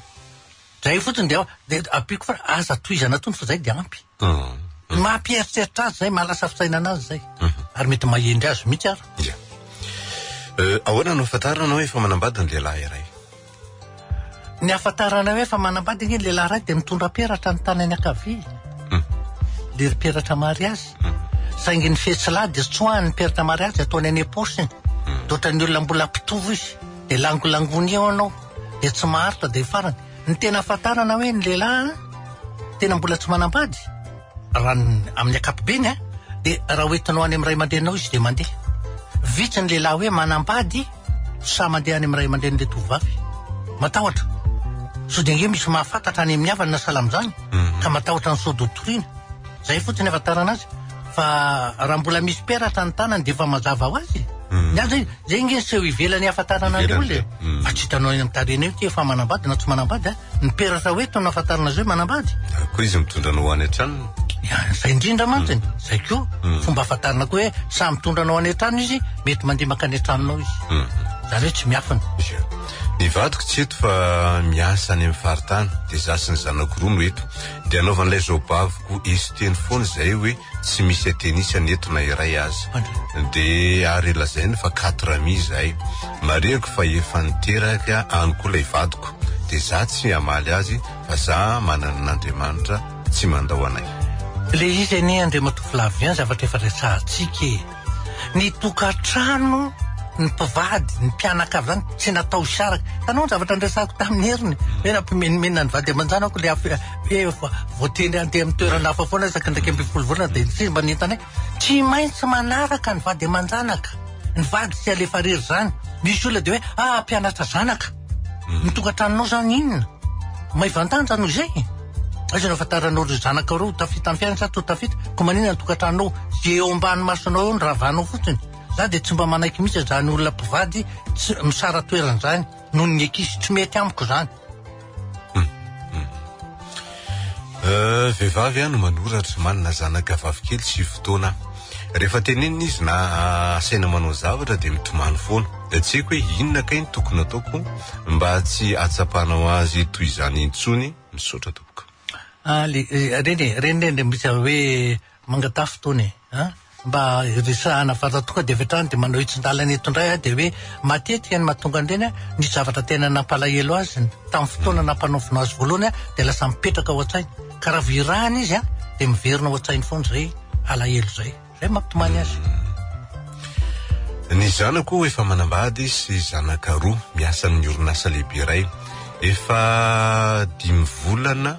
Zay fotsiny dia dia ampiako fa aza tohizana tony fa zay dia ampy. Mampieritreritra azy zay, mahalasa fisainana azy zay. Ary mety mahendry azy mihitsy ary. Ya. Ahoana no ahafantarana hoe efa manambady ny lehilahy iray? Ny ahafantarana hoe efa manambady ange ny lehilahy iray dia mitondra peratra ny tanany ankavia. Le peratra mariazy. Saingy ny fetsilahy dia tsoahany ny peratra mariazy ataony any am-paosiny. Dia ohatran'ny olona mbola mpitovo izy. Dia langolangony eo ianao. Dia tsy maharitra dia farany. Ny tena ahafantarana hoe ny lehilahy tena mbola tsy manambady, raha ny amin'ny ankapobeny a, dia raha hoentinao any amin'ny ray aman-dreninao izy dia mandeha. Vitsy ny lehilahy hoe manambady sa mandeha any amin'ny ray aman-drenin'ilay tovovavy. Matahotra. Sao dia ange misy mahafantatra any amin'ny havany na sahala amin'izany, ka matahotra ny sao dia ho toriana. Zay fotsiny ahafantarana azy. Fa raha mbola misy peratra ny tanany dia efa mazava ho azy. Ny azy zay nge seho ivelany ahafantarana an'ilay olona e. Fa tsy hitanao eny amin'ny tarehiny eo ity efa manambady na tsy manambady a. Ny peratra hoe eto no ahafantarana azy hoe manambady. Koa izy mitondra anao any an-tranony. Ya, zay indrindra mantsy. Zay koa fomba ahafantarana koa hoe samy mitondra anao any an-trano izy, mety mandeha mankany an-tranonao izy. Zany hoe tsy miafina. Ya. Ny vadiko tsy eto fa miasa any amin'ny faritany, dia za sy ny zanako roa no eto. Dia anaovan'ilay zaobaviko eso teny foana izay hoe tsy misy atenisany eto na iray aza. Dia ary lazainy fa quatre amis izahay. Marihiko fa efa niteraka any koa ilay vadiko. Dia za tsy hamaly azy fa za manana an'Andriamanitra tsy mandao anay. Le izy anie Andriamatoa Flavien zavatra efa resahantsika e. Ny tokantrano, ny mpivady, ny mpianakavy zany tsy natao hisaraka. Hitanao ny zavatra niresahako tamin'i Heriny hoe nampimenomenona ny vady aman-janako le hoe efa voatendry handeha amin'ny toerana hafa foana isaky ny 11 volana dia nisimba ny entanay. Tsy maintsy manaraka ny vady aman-janaka. Ny vady tsy alefa irery zany. Misy olona dia hoe ah mpianatra zanaka. Ny tokantranonao zany inona? Maivan-danja noho izay. Aiza no ahafantaranao ireo zanakao ireo ho tafita amin'ny fiainana sa tsy ho tafita? Koa maninona ny tokantranonao? Izay eo ambany masonao eo no ravanao fotsiny. Za dia tsy mba manaiky mihitsy izany olona mpivady tsy misara-toerana izany noho ny ankizy. Tsy mety amiko izany. Vehivavy aho no manoratra, manana zanaka vavikely sivy taona aho. Rehefa tenenina izy na asaina manao zavatra dia mitomany foana. Tsy haiko hoe inona kay no tokony ataoko mba tsy hahatsapanao azy toy izany intsony. Misaotra tompoko. Ah le reny e, reny reny misy hoe mangataha fotoana e, an! Mba resahana fa raha tonga dia avy hatrany dia manao hitsin-dalana eto indray aho dia hoe matetika ny mahatonga an'ireny an, nisy zavatra tena nampalahelo azy tamin'ny fotoana nampanaovina azy voalohany an, dia lasa mipetraka ao an-tsainy. Ka raha vao irahana izy an, dia miverina ao an-tsainy foana izay alahelo izay. Izay mampitomany azy. Ny zanako efa manambady sy zanaka roa miasa amin'ny orinasa lehibe iray. Efa dimy volana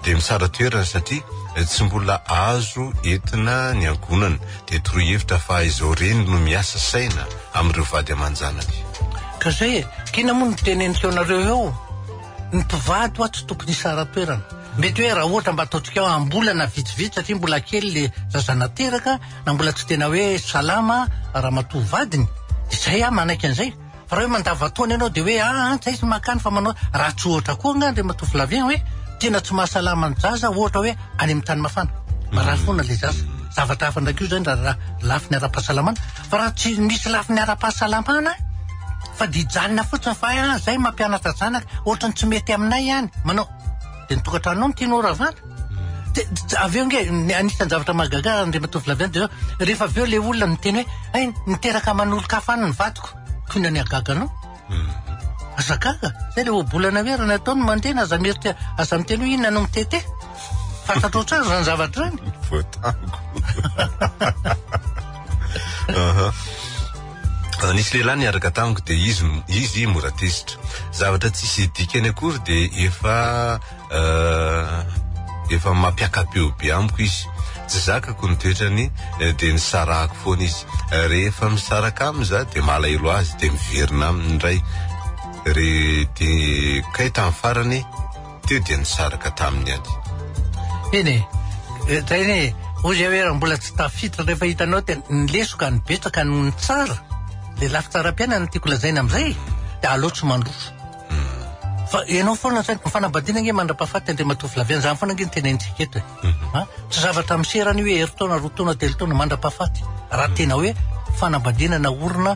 dia mitsara toerana satria tsy mbola azo entina ny ankohonana dia toroy hevitra fa izao reny no miasa saina amin'ireo vady aman-janany. Ka zay e, k'inona moa no teneniko anareo eo? Ny mpivady hoa tsy tokony hisara-toerana. Mety hoe raha ohatra mba ataontsika hoe am-bolana vitsivitsy satria mbola kely le zaza nateraka na mbola tsy tena hoe salama ramatoa vadiny, dia zay aho manaiky an'izay. Fa raha hoe mandavan-taona ianao dia hoe aa ah, tsy aiza makany fa manao raha tsy ohatra koa angaha Andriamatoa Flavien hoe tena tsy mahasalama ny zaza ohatra hoe any amin'ny tany mafana. Marary foana ilay zaza. Zavatra hafa ndraiky io zany raha lafiny ara-pahasalamana. Fa raha tsy misy lafiny ara-pahasalamana fa dia hijanona fotsiny fa ah zay mampianatra zanaka ohatran'ny tsy mety aminay ihany manao dia ny tokantranonao no tianao ravana. Dia avy eo nge ny anisan'ny zavatra mahagaga Andriamatoa Flavien dia zao rehefa avy eo ilay olona miteny hoe hay niteraka aman'olon-kafa any ny vadiko. Toy ny hagaga anao. Aza gaga, zay le ohabolana hoe raha ny atao no mandeha na aza mieritreritra aza miteny hoe inona no mitete. Fantatrao tsara izany zavatra izany. Voatango. Aha. Ah, nisy lehilahy niaraka tamiko dia izy izy mora tezitra. Zavatra tsisy dikany akory dia efa Efa mampiaka-peo be amiko izy. Tsy zakako ny toetrany dia nisarahako foana izy. Rehefa misaraka aminy za dia malahelo azy dia miverina aminy indray. Re dia kay tamin'ny farany teo dia nisaraka taminy ihany. Eny e, zay anie e, hoy zay hoe raha mbola tsy tafiditra rehefa hitanao dia ny lesoka ny betsaka noho ny tsara, le lafy tsaram-piainana no tiako lazaina amin'izay dia aleo tsy mandroso. Fa ianao foana zany, ny fanambadiana ange mandra-pahafaty Andriamatoa Flavien, zany foana ange ny tenenintsika eto e. Mhm. Tsy zavatra miserana io hoe herintaona, roa taona, telo taona, mandra-pahafaty. Raha tena hoe fanambadiana naorina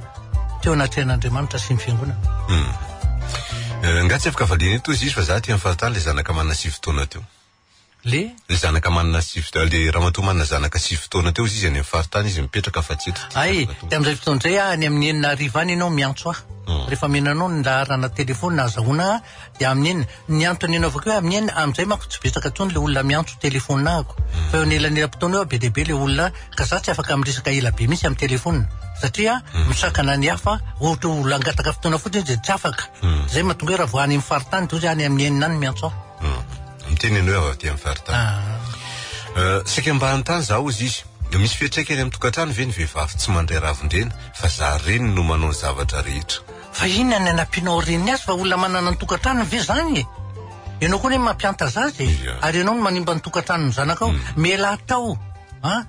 teo anatrehan'Andriamanitra sy ny fiangonana. Mhm. Eh, nga tsy afaka valiana eto izy fa za aty amin'ny faritany le zanaka manana sivy taona teo. Le? Le zanaka manana sivy taona, le ramatoa manana zanaka sivy taona teo izy any amin'ny faritany izy mipetraka fa tsy eto. Hay, dia amin'izay fotoana izay aho any amin'ny enina hariva any ianao miantso ahy. Hmm. Rehefa omena anao ny laharana telefaonina ahazahoana ahy dia amin'ny enina. Ny antony anaovako hoe amin'ny enina, amin'izay manko tsy betsaka intsony le olona miantso telefaonina ahako. Hmm. Fa eo anelanelam-potoana eo be dia be le olona ka za tsy afaka miresaka ela be mihitsy amin'ny telefaonina satria hmm. misakana ny hafa ohatra olona hangataka fotoana fotsiny dia tsy afaka. Izay mahatonga hoe raha vao any amin'ny faritany dia ozy any amin'ny enina any miantso ahy. Miteny ianao hoe avy aty amin'ny faritany. Ah. Saika mba hanontany za hozy izy. Misy fiantraikany amin'ny tokantrano ve ny vehivavy tsy mandray ravin-dreny fa za reny no manao ny zavatra rehetra? Fa inona ny anampianao reniny azy fa olona manana ny tokantranony ve zany e? Ianao koa anie mampianta zaza e. Ary ianao no manimba ny tokantranon'ny zanakao. Mm. Mialà tao. An?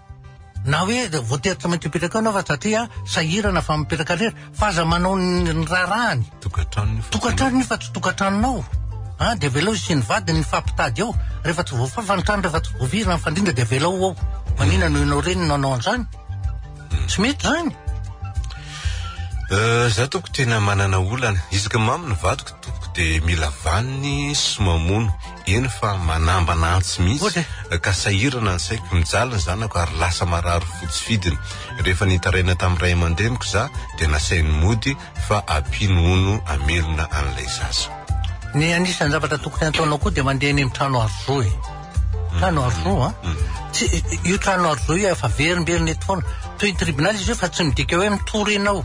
Na hoe voatery tsy maintsy mipetraka eo ianao fa satria sahirana fa mipetraka irery. Fa aza manao ny raharahany. Tokantranony io fa Tokantranony io fa tsy tokantranonao. Ah, dia avelao izy sy ny vadiny mifampitady eo. Rehefa tsy voafafa ny trano, rehefa tsy voavirina ny fandrindra dia avelao ho ao. Maninona no ianao reny no hanao an'izany? Tsy mety izany. Euh, za tompoko tena manana olana. Isaky ny mamo ny vadiko tompoko dia mila vaniny sy mamono. Eny fa manambana antsy mihitsy ka sahirana ny saiko. Mijaly ny zanako ary lasa marary fo tsy fidiny. Rehefa nitaraina tamin'ny ray aman-dreniko za dia nasainy mody fa ampiany hono hamelona an'ilay zaza. Ny anisan'ny zavatra tokony hataonao koa dia mandeha eny amin'ny trano aro zo e. Trano aro zo an. Mm. Tsy io trano aro zo io efa verimberina eto foana. Toy ny tribonaly izy io fa tsy midika hoe mitory ianao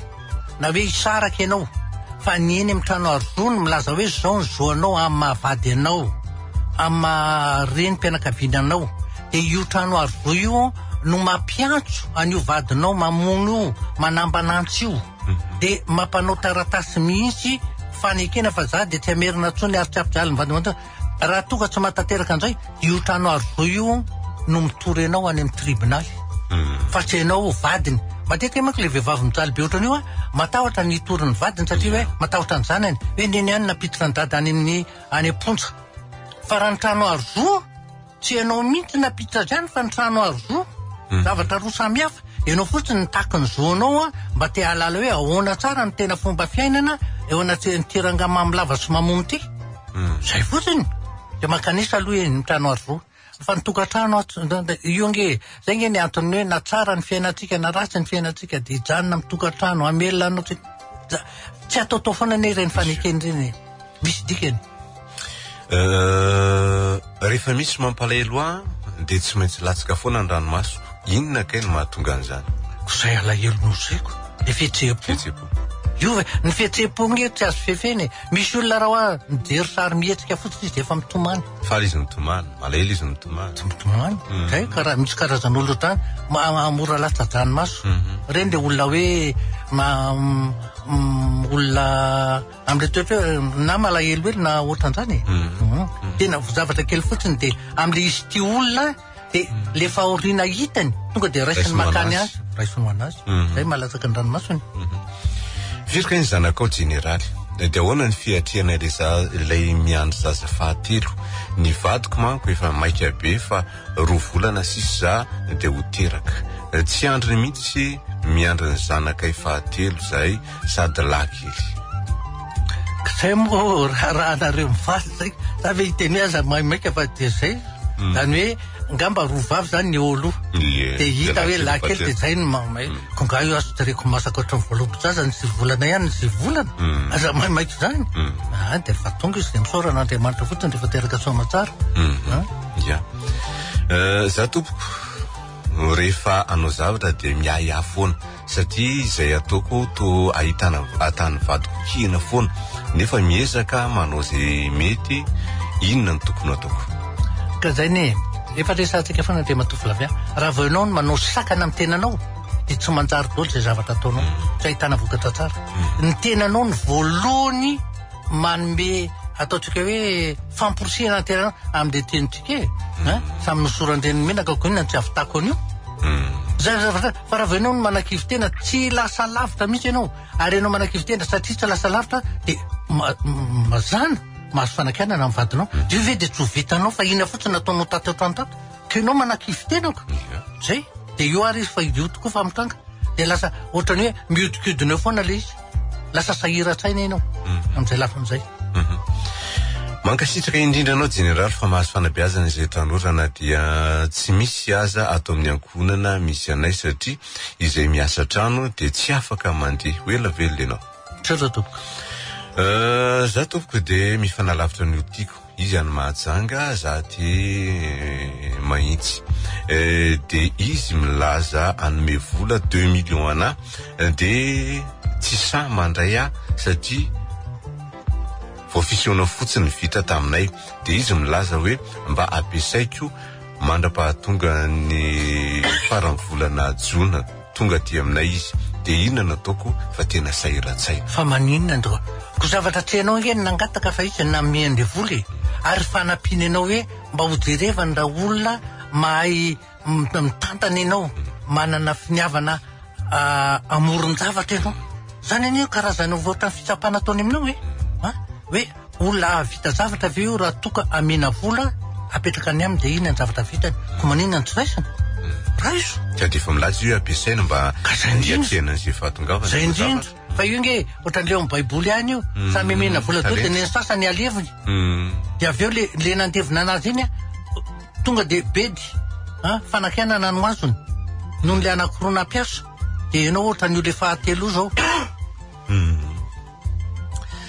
na hoe hisaraka ianao. Fa ny eny amin'ny trano aro zo no milaza hoe izao ny zo anao amin'ny maha vady anao, amin'ny maha renim-pianakaviana anao. Dia io trano aro zo io no mampiantso an'io vadinao mamono io, manambana antsy io. Dia mampanao taratasy mihitsy fanekena fa za dia tsy hamerina intsony ary tsy hampijaly ny vadinao. Raha toa ka tsy mahatanteraka an'izay, io trano aro zo io no mitory anao any amin'ny tribonaly. Fa tsy ianao vadiny. Matetika manko ilay vehivavy mijaly be ohatran'io an, matahotra ny hitory ny vadiny satria hoe matahotra ny zanany. Hoe neny ihany nampiditra ny dada any amin'ny any am-ponja. Fa raha ny trano aro zo, tsy ianao mihitsy nampiditra azy any fa ny trano aro zo. Zavatra roa samy hafa. Ianao fotsiny nitaky ny zonao a, mba te hahalala hoe ahoana tsara ny tena fomba fiainana eo anatrehan'ity rangahy mamy lava sy mamono ity. Zay fotsiny. Dia mankanesa aloha eny trano aro. Fa ny tokantrano ato, io ange, zay ange ny antony hoe na tsara ny fiainantsika na ratsy ny fiainantsika dia hijanona amin'ny tokantrano, hamelona anao tsy tsy ataotao foana anie ireny fanekena ireny e. Misy dikany. Euh, rehefa misy mampalahelo ahy dia tsy maintsy latsaka foana ny ranomasoko. Inona kay no mahatonga an'izany? Ko zay alahelonao zay ko. Le fihetseham-po. Fihetseham-po. Io ve, ny fihetseham-po nge tsy azo fefena e. Misy olona raha hoa mijery sary mihetsika fotsiny izy dia efa mitomany. Faly izy mitomany, malahelo izy mitomany. Tsy mitomany. Mm. Zay karaha misy karazan'olona ohatrany ma- mora latsa-dranomaso. Mhm. Ireny le olona hoe ma olona Amin'ilay toetra hoe na malahelohelo na ohatran'izany e. Mm. Tena zavatra kely fotsiny dia amin'ilay izy tia olona dia mm. le fahoriana hitany tonga dia raisiny makany azy, raisiny ho anazy. Mm. Zay malatsaka ny ranomasony. Mm-hmm. Firy kay ny zanakao jeneraly? Dia ahoana ny fiatrehana ilay za- ilay miandry zaza fahatelo? Ny vadiko manko efa maika be fa roa volana sisa za dia ho teraka. Tsy andriny mihitsy miandry ny zanakay fahatelo zahay sady lahy kely. Zay moa raharahanareo mivaly zay. Za ve hiteny hoe aza maimaika fa dia zay. Hmm. Zany hoe ngamba roa vavy zany ny eo aloha. Dia hita hoe lahy kely dia zay no mamay. Hmm. Ko nga io azo jereko masaka ohatran'ny voalobo-jaza ny sivy volana ihany ny sivy volana. Hmm. Aza maimaika zany. Ah, dia rehefa tonga izy dia misaora an'Andriamanitra fotsiny rehefa teraka soa aman-tsara. Ah. Ya. Eh, za tompoko rehefa hanao zavatra dia miahiahy foana. Satria izay ataoko toa ahitana atan'ny vadiko kihina foana nefa miezaka manao izay mety, inona no tokony ho ataoko? Ka zay anie e, efa resahantsika foana Andriamatoa Flavien, raha vao ianao no manao sakana amin'ny tenanao dia tsy manjary daholo izay zavatra ataonao, tsy ahitana vokatra tsara. Ny tenanao no voalohany manome ataontsika hoe famporisihana ny tenanao amin'ilay tenintsika e, hein, samy nosoran-dreniny menaka ko inona no tsy ahavitako an'io? Zay zavatra Fa raha vao ianao no manakivy tena, tsy lasa lavitra mihitsy ianao. Ary ianao manakivy tena satria tsy lasa lavitra dia mazàna mahazo fanakianana amin'ny vadinao. Mm. Io ve dia tsy ho vitanao fa ina fotsiny nataonao tato an-trano tato. Ka ianao manakivy tena ko. Zay. Dia io ary izy fa io tokoa fa mitranga. Dia lasa ohatran'ny hoe mihodinkodina eo foana ilay izy. Lasa sahiran-tsaina ianao mhm. amin'izay lafiny izay. Mhm. Mankasitraka indrindra anao Jeneraly fa mahazo fanabeazana izay tanora na dia tsy misy aza ato amin'ny ankohonana misy anay satria izay miasa trano dia tsy afaka mandeha. Ho ela velona ianao. Misaotra tompoko. Euh, za tompoko dia mifanalavitra ny tiako. Izy any Mahajanga, za aty Mahitsy. De izy milaza hanome vola deux millions anah, de tsy sahy mandray ahy satria vao fisehoana fotsiny vita taminay. De izy milaza hoe mba ampiasaiko mandra-pahatonga ny faran'ny volana jona. Tonga aty aminay izy dia inona no ataoko fa tena sahiran-tsaina. Fa maninona ndro? Ko zavatra tsy hainao ange ny nangataka fa izy no nanome an'le vola e! Ary fanampiana anao hoe mba ho jerevany raha olona mahay mitantana ianao, manana finiavana hamoron-javatra ianao. Zany anie karazana ohatran'ny fitsapana ataony aminao e! Hoe Olona hahavita zavatra ve io raha toa ka amena vola apetraka any aminy dia inona ny zavatra vitany? Koa maninona no tsy raisina? Raiso! Sady efa milaza izy hoe ampiasaina mba hiatrehana an'izay fahatongavana. Zay indrindra. Fa io nge ohatran'ilay ao amin'ny baiboly ihany io. Samy amena vola daholo dia ny sasany aleviny. Dia avy eo le le nandevina anazy iny tonga dia bedy a fanakianana no azony noho ny le anankiroa nampiasa. Dia ianao ohatran'io le fahatelo io zao.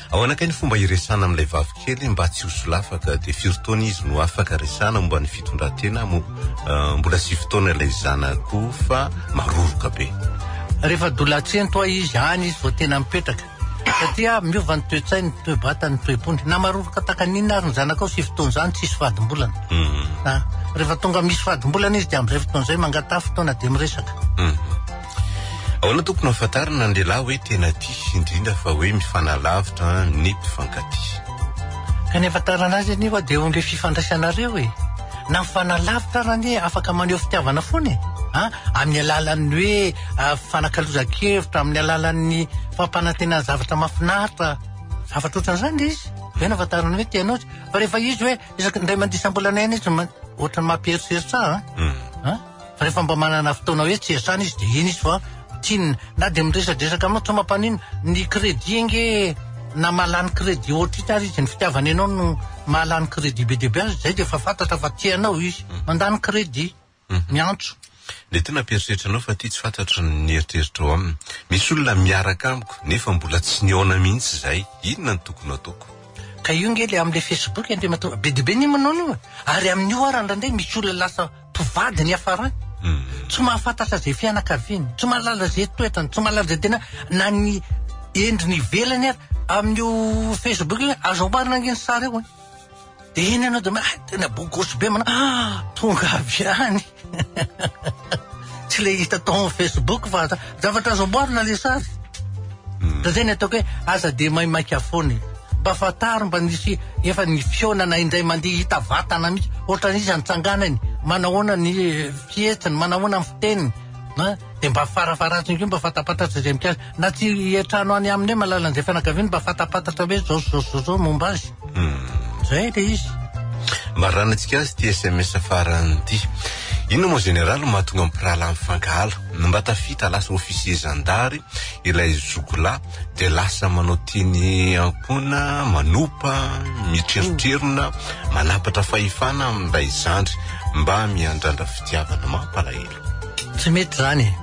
Ahoana kay ny fomba hiresahana amin'ilay vavikely mba tsy ho solafaka? Dia firy taona izy no afaka resahana momba ny fitondran-tena moa? Mbola sivy taona ilay zanako fa maroroka be. Rehefa dolatsento hoa izy, any izy vao tena mipetraka. Satria miova ny toe-tsainy, ny toe-batany, ny toe-pony. Na maroroka tahaka ny inona ary ny zanakao sivy taona izany tsisy fadimbolana. Rehefa tonga misy fadimbolana izy dia amin'izay fotoana izay mangataha fotoana dia miresaka. Ahoana tompoko no ahafantarana ny lehilahy hoe tena tia, indrindra fa hoe mifanalavitra ny mpifankatia? Ka ny ahafantarana azy anie hoa dia eo amin'ilay fifandraisanareo e! Na mifanalavitra ary anie afaka maneho fitiavana foana e! A! Amin'ny alalan'ny hoe fifanakalozan-kevitra, amin'ny alalan'ny fampanantenana zavatra mahafinaritra, zavatra ohatran'izany ilay izy. Izay no ahafantarana hoe tia anao izy. Fa rehefa izy hoe isaky ny indray mandeha isam-bolana ihany izy ohatran'ny mampieritreritra ahy an! Fa rehefa mba manana fotoana hoe tsy iasana izy dia iny izy fa tiany na dia miresadresaka aminao tsy mampanino. Ny crédit ange na mahalany crédit ohatr'ity ary izy, ny fitiavany anao no mahalany crédit be dia be azy, izay dia efa fantatra fa tia anao izy. Mandany crédit, miantso. Ilay tena mampieritreritra anao fa ity tsy fantatro ny eritreritrao aminy. Misy olona miaraka amiko nefa mbola tsy nihaona mihitsy izahay. Inona no tokony hataoko? Ka io nge le amle facebook Andriamatoa be dia be ny manao an'io e! Ary amin'io ara indraindray misy olona lasa mpivady ny hiafarany. Tsy mahafantatra izay fianakaviany, tsy mahalala izay toetrany, tsy mahalala izay tena na ny endriny ivelany ary. Amin'io facebook io azo amboarina ange ny sary eo e! Dia eny ianao dia ah tena beau gosse be manao ah tonga avy any. Tsy le hita tao amin'ny Facebook fa zavatra azo amboarina le sary. Dia zay ny ataoko hoe aza dia maimaika foana e. Mba fantaro mba nisy efa ny fihaonana indray mandeha hita vatana mihitsy ohatran'iza nitsanganany, manahoana ny fihetsiny, manahoana ny fiteniny. Dia mba farafaharatsiny koa mba fantapantatra izay mikasika na tsy hiantrano any aminy hoe mahalala an'izay fianakaviany mba fantapantatra hoe zao sy zao sy zao zao momba azy. Zay le izy. Maranantsika azy ity sms farany ity. Inona moa général no mahatonga ny mpirahalahy mifankahala? Mba tafita lasa officier zandary ilay zokolahy dia lasa manao teny ankona, manopa, mitrerotrerona, manapatra fahefana amin'ilay zandry mba miandrandra fitiavana mampalahelo. Tsy mety zany e.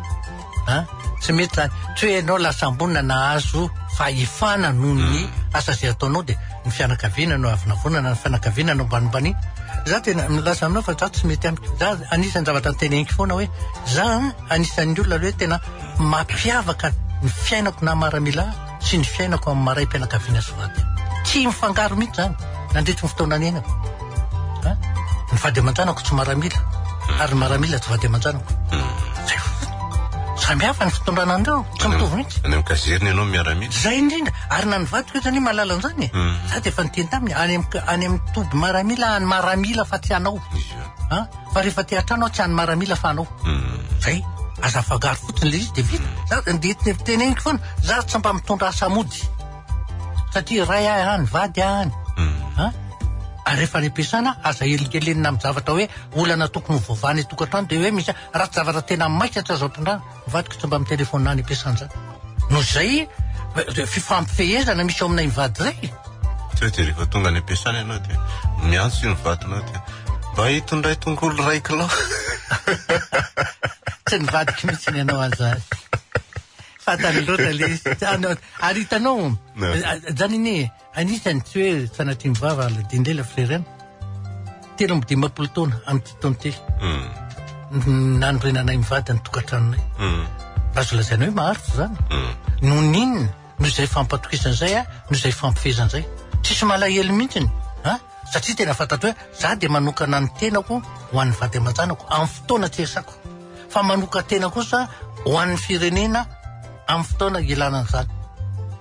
A! Tsy mety zany. Tsy hoe ianao lasa ambony na nahazo fahefana noho ny asa izay ataonao dia ny fianakaviana no avonavonana, ny fianakaviana no ambanimbaniana. Za tena milaza aminao fa za tsy mety amiko. Za anisan'ny zavatra noteneniko foana hoe za anisan'ny olona aloha hoe tena mampiavaka ny fiainako naha maramila ahy sy ny fiainako amin'ny maha raim-pianakaviana sy vady ahy. Tsy mifangaro mihitsy zany nandritry ny fotoana niainako. A! Ny vady aman-janako tsy maramila ary ny maramila tsy vady aman-janako. Zay fotsiny. Samy hafa ny fitondrana an'ireo, tsy mitovy mihitsy. Any amin'ny caserne ianao miaramila. Zay indrindra, ary na ny vadiko aza anie mahalala an'izany e. Za dia efa niteny taminy, any amin'ny any amin'ny toby maramila any maramila fa tsy anao. A! Fa rehefa aty an-trano aho tsy any maramila fa anao. Zay. Aza afangaro fotsiny le izy dia vita. Za dia teneniko foana, za tsy mba mitondra asa mody. Satria ray ahy any, vady ahy any. A! Ary rehefa any am-piasana, aza helingelenina amin'ny zavatra hoe olana tokony ho voavahana eto tokantrano dia hoe misy raha tsy zavatra tena maika tsy azo ampitondrana. Ny vadiko tsy mba mitelefaonina any am-piasana izany. Noho izay fifampifehezana misy eo aminay mivady izay. Tsy hoe dia rehefa tonga any am-piasana ianao dia miantso ny vadinao dia mba hitondray tongolo iray kilao. Tsy ny vadiko mihitsy ny anao an'izany. Fantany loatra ilay izy. Ary hitanao, izany anie, anisany tsy hoe sanatria ny vava Aladin-dela Frerena, 53 taona amin'ity taona ity, nanorenanay mivady ny tokantranonay. Azo lazaina hoe maharitra izany. Noho ny inona? Noho izay fampatokisana izay, noho izay fampifehezana izay. Tsisy malahelo mihitsy. Satria tena fantatro hoe za dia manokana ny tenako ho an'ny vady aman-janako amin'ny fotoana tsy iasako. Fa manokan-tena kosa ho an'ny firenena amin'ny fotoana ilana an'izany.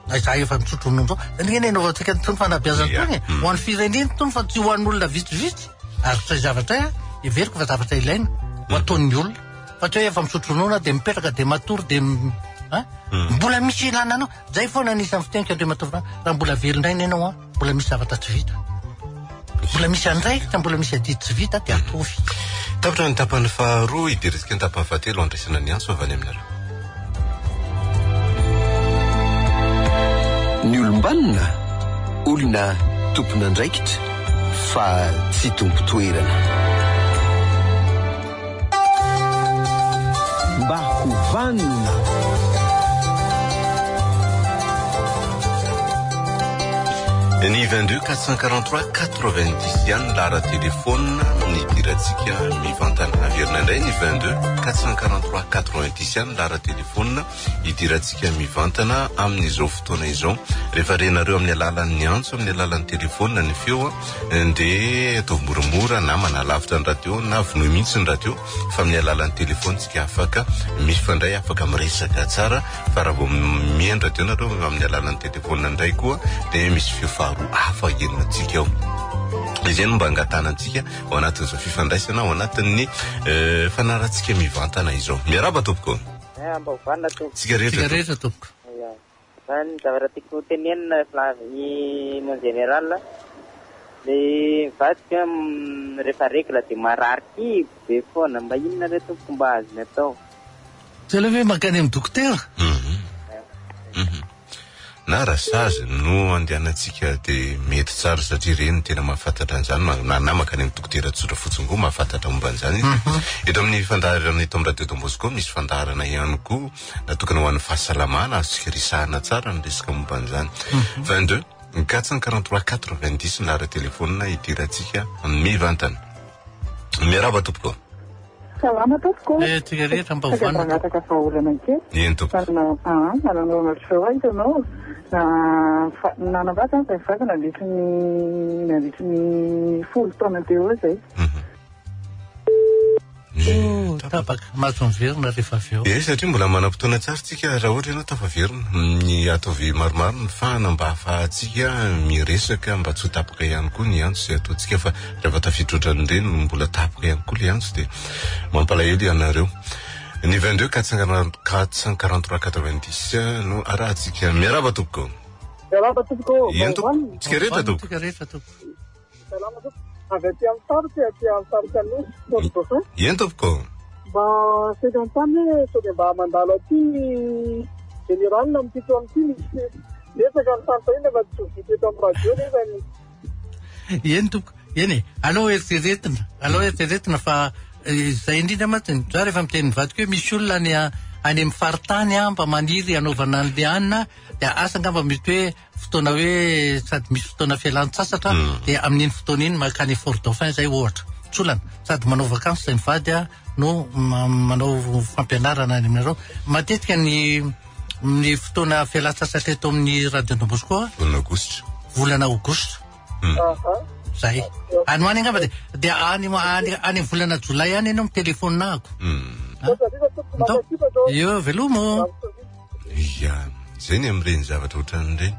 Na izaho efa misotro ronono izao, zany anie anaovantsika an'itony fanabeazana itony e. Ho an'ny firenena itony fa tsy ho an'olona vitsivitsy. Ary izay zavatra izay heveriko fa zavatra ilaina ho ataon'ny olona. Fa tsy hoe efa misotro ronono aho dia mipetraka dia matory dia a mbola misy ilana anao. Zay foana anisan'ny fiteniko Andriamatoa Filoha, raha mbola velon-draina ianao an. Mbola misy zavatra tsy vita. Mbola misy andraikitra, mbola misy adidy tsy vita dia ataovy. Tapitra ny tapany faharoa, hidirantsika ny tapany fahatelo handraisana ny antso avy any aminareo. Ny olom-banona, olona tompon'andraikitra fa tsy tompon-toerana. Mba ho vanona. Ny 22 443 90 ihany ny laharan-telefaonina nidirantsika mivantana. Averina indray ny 22 443 90 ihany ny laharan-telefaonina idirantsika mivantana amin'izao fotoana izao. Rehefa renareo amin'ny alalan'ny antso, amin'ny alalan'ny telefaonina ny feo dia ataovy moramora na manalavitra ny radio na vonoy mihitsy ny radio fa amin'ny alalan'ny telefaonina tsika afaka mifandray, afaka miresaka tsara fa raha vao mihaino radio nareo amin'ny alalan'ny telefaonina indray koa dia misy feo faharoa hafa henontsika ao. Izay no mba angatahana antsika ao anatin'izao fifandraisana, ao anatin'ny fanarantsika mivantana izao. Miarahaba tompoko. Eh, mba hovanina tompoko. Tsika rehetra Tsika rehetra tompoko. Ya. Fa ny zavatra tiako tenenina Flavie mon général. Le mivadika rehefa règle dia marary kibo be foana, mba inona re tompoko mba azony atao? Tsy aleo ve mankany amin'ny dokotera? Na raha sazy no andehanantsika dia mety tsara satria ireny no tena mahafantatra an'izany, na na mankany amin'ny dokotera tsotra fotsiny koa mahafantatra momba an'izany izy. Eto amin'ny fandaharana eto amin'ny Radio Don Bosco misy fandaharana ihany koa natokana ho an'ny fahasalamana, azontsika resahana tsara ny resaka momba an'izany. 22 443 90 ny laharan-telefaonina hidirantsika mivantana. Miarahaba tompoko. Salama tompoko. Eh, tsika rehetra mba ho vanona tompoko. Mangataka vahaolana kely. Eny tompoko. Manana ah, manana olana ohatr'izao aho hitanao. Na nanambady zany zay mivady nandritry ny nandritry ny folo taona teo eo zay. Oh, tapaka. Mahazo miverina rehefa avy eo. Eh, satria mbola manam-potoana tsara tsika raha ohatra ianao tafaverina. Ny ataovy maromaro ny fahana mba ahafahantsika miresaka mba tsy ho tapaka ihany koa ny antso izay ataontsika fa rehefa tafiditra ohatran'ireny no mbola tapaka ihany koa ilay antso dia mampalahelo ianareo. Ny 22 443 90 no arahantsika. Miarahaba tompoko. Miarahaba tompoko. Eny tompoko. Tsika rehetra tompoko. Tsika rehetra tompoko. Salama tompoko. Avy aty amin'ny faritra, aty amin'ny faritra Anosy, Fort Dauphin. Eny tompoko. Mba saika anontany hoe sao dia mba mandalo aty général amin'ity taona ity misy betsaka ny fanontaniana fa tsy ho vita eto amin'ny radio nefa ny Eny tompoko. Eny e. Aleo eritreretina. Aleo eritreretina fa izay indrindra mantsy za rehefa miteny ny vadiko hoe misy olona any any amin'ny faritany mba maniry hanaovana an'le anina dia asa angamba mety hoe fotoana hoe sady misy fotoana fialan-tsasatra dia amin'iny fotoana iny mankany Fort Dauphin zay ohatra. Tsy olana. Sady manao vakansy zay mivady a no manao fampianarana any aminareo. Matetika ny ny fotoana fialan-tsasatra eto amin'ny Radio Don Bosco a. Volana aogositra. Volana aogositra. Zay. Any ho any angamba dia dia any any any amin'ny volana jolay any ianao mitelefaonina ahako. Ndao. Eo veloma ô. Ia, izay ny amin'ireny zavatra ohatran'ireny.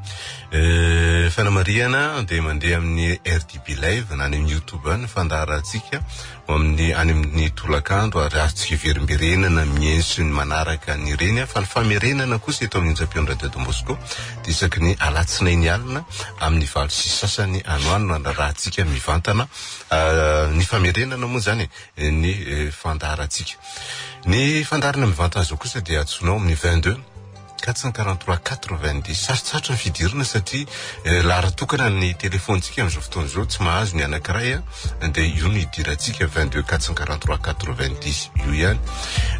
Eh, fanamarihana dia mandeha amin'ny RDB Live na any amin'ny YouTube any ny fandaharantsika ho amin'ny any amin'ny tolakandro ary azontsika iverimberenana mihaino sy ny manaraka an'ireny fa ny famerenana kosa eto amin'ny onjam-peon'ny Radio Don Bosco dia isaky ny alatsinainy alina amin'ny 8:30 any ho any no anarahantsika mivantana ah, ny famerenana moa izany e, ny eh, fandaharantsika. Ny fandaharana mivantana izao kosa dia antsoinao amin'ny 22 443 90. Sarotsarotra ny fidirana satria eh, laharan-tokana ny telefaonintsika amin'izao fotoana izao, tsy mahazo ny anankiray a, dia io no idirantsika 22 443 90 io ihany.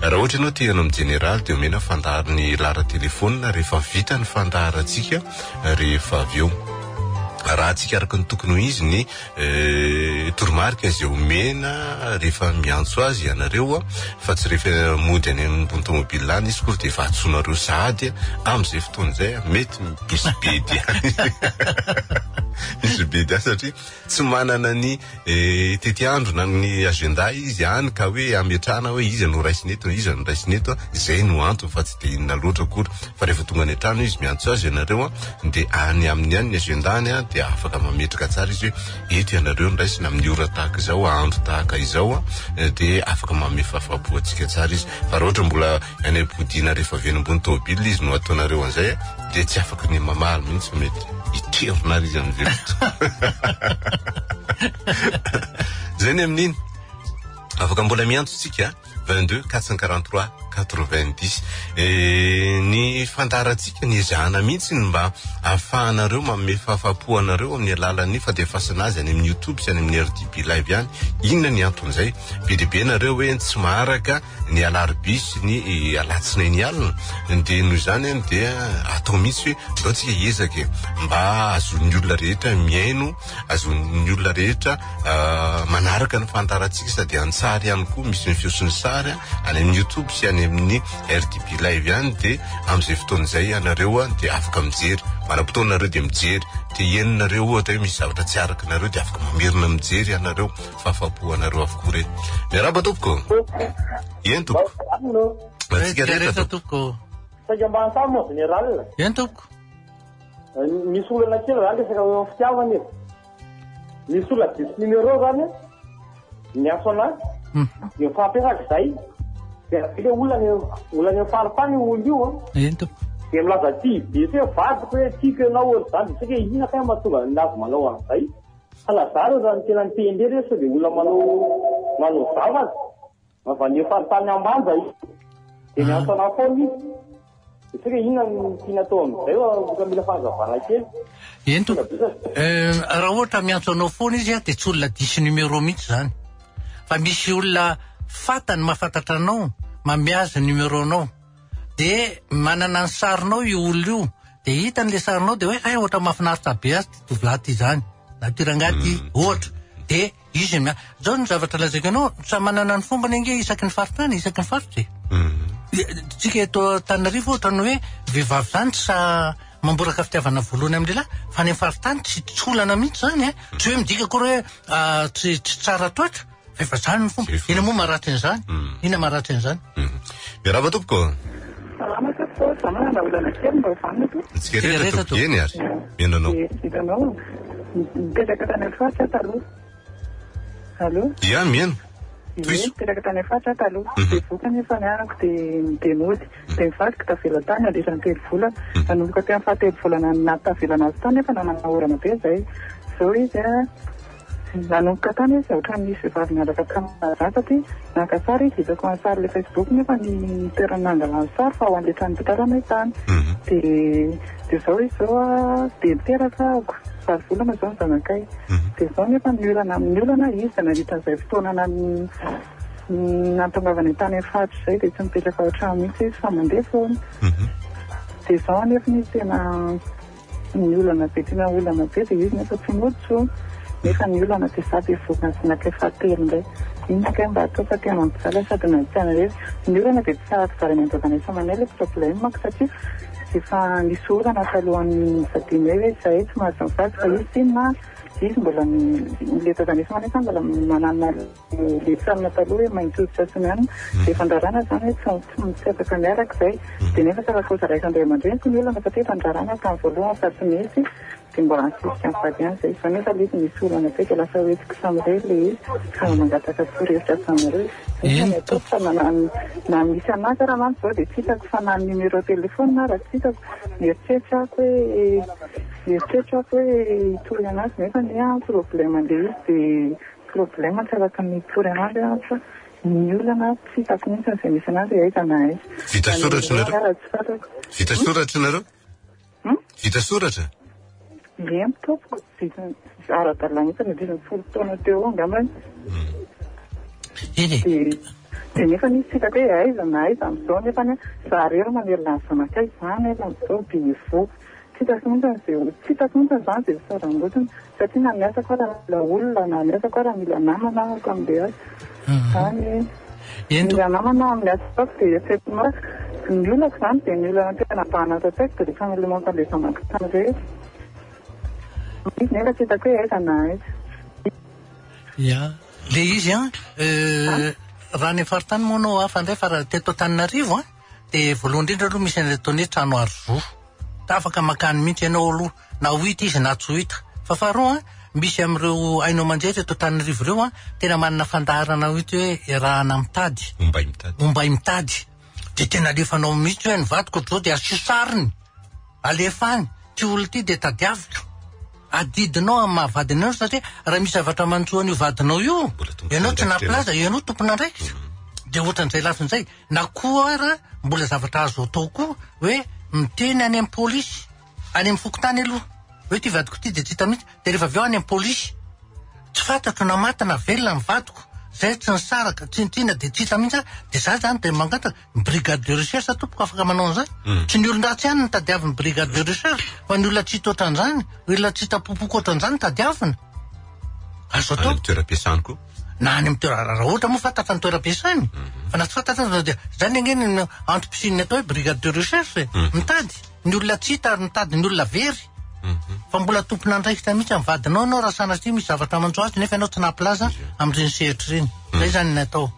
Raha ohatra ianao te hanao amin'ny jeneraly dia omena fandaharan'ny laharan-telefaonina rehefa vita ny fandaharantsika rehefa avy eo. Arahantsika araka ny tokony ho izy ny Toromarika izay omena rehefa miantso azy ianareo fa tsy rehefa mody any ambony tomobile any izy akory dia efa antsoinareo sahady amin'izay fotoana izay mety misy bedy ihany misy bedy ihany satria tsy manana ny tetiandro na ny agenda izy any ka hoe ametrahana hoe iza no raisina eto iza no raisina eto izay no antony fa tsy dia inona loatra akory fa rehefa tonga any an-trano izy miantso azy ianareo dia any aminy any ny agenda-ny dia afaka mametraka tsara izy hoe eto ianareo no raisina amin'ny ora tahaka izao andro tahaka izao dia afaka manome fahafahampo antsika tsara izy fa raha ohatra mbola any am-podiana rehefa avy eny ambony tômôbila izy no ataonareo an'izay dia tsy afaka ny mamaly mihitsy fa mety hiterona ary izy amin'izay fotoana izay ny amin'iny afaka mbola miantso tsika 22 443 90. Ny fandaharantsika niezahana mihitsy ny mba ahafahanareo manome fahafahampo anareo amin'ny alalan'ny fandefasana azy any amin'ny YouTube sy any amin'ny RDB Live ihany. Inona ny anton'izay? Be dia be nareo hoe tsy maharaka ny alarobia sy ny alatsinainy alina. Dia noho izany dia atao mihitsy hoe ndao tsika hiezaka e, mba hahazoan'ny olona rehetra mihaino, hahazoan'ny olona rehetra manaraka ny fandaharantsika sady an-tsary ihany koa, misy ny feo sy ny sary any amin'ny YouTube sy any amin'ny RDB Live ihany, dia amin'izay fotoana izay ianareo dia afaka mijery, manam-potoana nareo dia mijery, te hihaino nareo ohatra hoe misy zavatra tsy araka nareo dia afaka mamerina mijery ianareo, fahafapo anareo avokoa ireny. Miarahaba tompoko. Eny tompoko. Antsika rehetra tompoko. Saika mba hanontany mon général. Eny tompoko. Misy olana kely zany resaka eo fitiavana e. Misy olona diso numéro zany e, miantso anahy, dia mifampiresaka izay, dia avy eo ilay olona any olona any amin'ny faritany io olona io an. Eny tompoko. Dia milaza tia be hoe vadiko hoe tiako ianao ohatr'izany, dia saika inona kay mahatonga anazy manao an'izay? Fa Lazare raha ny tena niteny indray re sao dia olona manao manao zavatra. Avy any faritany Ambanja izy. Dia niantso anah foana izy. Dia tsy hoe inona no tiana atao amin'izay fa mbola mila fahazavana kely. Eny tompoko. Eh, raha ohatra miantso anao foana izy dia tsy olona diso numéro mihitsy izany. Fa misy olona fantany mahafantatra anao, manome azy ny numéro-nao. Dia manana ny sarinao io olona io. Dia hitany ilay sarinao dia hoe hay ohatra mahafinaritra be azy ity tovolahy ity izany. Na ity rangahy ity, ohatra. Dia izy mia. Zao ny zavatra lazaiko anao, samy manana ny fombany ange isaky ny faritany, isaky ny faritra e. Tsika eto Antananarivo ohatra ny hoe vehivavy zany tsy sahy mamboraka fitiavana voalohany amin'ny lehilahy, fa any amin'ny faritany tsy tsy olana mihitsy zany e. Tsy hoe midika akory hoe ah, tsy tsy tsara toetra, fa efa zany ny fomba. Inona moa maharatsy an'izany? Inona maharatsy an'izany? Miarahaba tompoko. Salama tompoko, za manana olana kely mba vanona tompoko. Antsika rehetra tompoko, eny ary. Mihaino anao. Dia hitanao, nipetraka tany amin'ny faritra aho taloha. Allo? Ia, mihaino. Ie, Tohizo. nipetraka tany amin'ny faritra aho taloha. Dia voky anefa ny anako dia dia nody. Dia ny vadiko tavela tany nandritra ny telo volana. Nanomboka teo amin'ny fahatelo volana nahatavela anazy tany nefa nanana orana be izay. Izao izy an, Nanomboka tany izy ohatran'ny nisy vehivavy niaraka tamina zaza ty, naka sary izy hitako any sary le facebook nefa ny toerana nangalany sary fa ho an'le trano fitarana hoe tany de de zao izy zao a de niteraka ahako valo volana zao ny zanakay de zao nefa ny olana amin'ny olana izy de nandritra an'izay fotoana nan nahatongavany tany amin'ny faritra izay de tsy mipetraka ao an-trano mihitsy izy fa mandeha foana de zao anefa izy tena Ny olana be tena olana be dia izy nefa tsy mody tsony nefa ny olana dia za bevohoka ny zanakay fahatelo indray inona kay mba atao fa tena mijaly sady na tsy any irery ny olana dia tsy araka zaraina ny dadanay sy mamanay ilay problemako satria efa nisy olana talohan'ny nivadianay hoe zahay tsy mahazo mivady fa izy tsinona izy mbola ilay dadanay sy mamanay zany mbola manana Le tranona taloha hoe mainty hoditra sy ny anona, dia efa ndrarana izany hoe tsy tsy afaka miaraka izay, dia nefa tsy afaka hozaraiko ny ray aman-dreniko ny olana satria efa ndrarana tamin'ny voalohany fa tsy mety, dia mbola nisisika nivady ihany izay, izao nefa ilay izy misy olana be dia lasa hoentiko samirery ilay izy ka mangataka torohevitra avy aminareo, inona ny ataoko fa na na misy anazy ara mantsy izao dia tsy hitako fa na ny numéro téléphone ara tsy hitako, mieritreritra aho hoe mieritreritra aho hoe hitory anazy nefa anie an problème an'ilay izy dia Problème tsy afaka mitory anazy aho fa ny olana tsy hitako mihitsy izay misy anazy hoe aiza na aiza. Vita Na ny soratra numéro nareo? ara tsy fantako. Vita soratra nareo? Hum? Vita soratra? Eny tompoko, vita ara-dalàna mihitsy nandritra ny folo taona teo eo angambany. Eny e. Dia dia nefa izy tsy hitako hoe aiza na aiza amin'izao nefany za irery mamelona ny zanakay, za nefa amin'izao bevohoka. Tsy hitako mihitsy izay tsy hitako mihitsy izany izay fisaram-botsiny satria na ny asako ara mila olona na ny asako ara mila namana aho amin'ilay asa. Izany mila namana aho amin'ny asa ataoko dia eritreretinao ny olako izany dia ny olana tena nabahana ato an-tsaiko dia ilay famelomako an'ilay zanako samirery. Izy nefa tsy hitako hoe aiza na aiza. Ya, le izy an, raha any amin'ny faritany moa anao hafa indray fa raha teto Antananarivo an, dia voalohany indrindra aloha misy an'ilay ataony hoe trano aro zo. Afaka mankany mihitsy ianao aloha, na ho hita izy na tsy ho hita. Fa faharoa an, misy amin'ireo haino aman-jery eto Antananarivo ireo an, tena manana fandaharana mihitsy hoe iarahana mitady. Ombay mitady. Ombay mitady. Dia tena alefanao mihitsy hoe ny vadiko ohatr'izao dia asio sariny. Alefa any. Ity olona ity dia tadiaviko. Adidinao amin'ny maha vadiny anao satria raha misy zavatra manjo an'io vadinao io, ianao tsy nampilaza, ianao tompon'andraikitra. Dia ohatran'izay lafiny izay. Na koa ara mbola zavatra azo atao koa hoe miteny any amin'ny polisy, any amin'ny fokontany aloha, hoe ity vadiko ity dia tsy hita mihitsy, dia rehefa avy eo any amin'ny polisy, tsy fantatro na maty na velona ny vadiko, zay tsy nisaraka, tsinontsinona dia tsy hita mihitsy aho, dia za zany dia mangataka, ny brigade de recherche tompoko afaka manao an'izany, tsy ny olon-dratsy ihany no tadiavin'ny brigade de recherche, fa ny olona tsy hita ohatran'izany, olona tsy hita popoka ohatran'izany tadiavina. Azo Any atao. amin'ny toeram-piasany koa. Na any amin'ny toerana, raha ohatra moa fantatra ny toeram-piasany, fa na tsy fantatra aza dia izany ange no antom-pisian'ny atao hoe brigade de recherche e, mitady ny olona tsy hita ary mitady ny olona very. Fa mbola tompon'andraikitra mihitsy amin'ny vadinao ianao raha sanatria misy zavatra manjo azy nefa ianao tsy nampilaza amin'ireny sehatra ireny. Izay izany ny atao.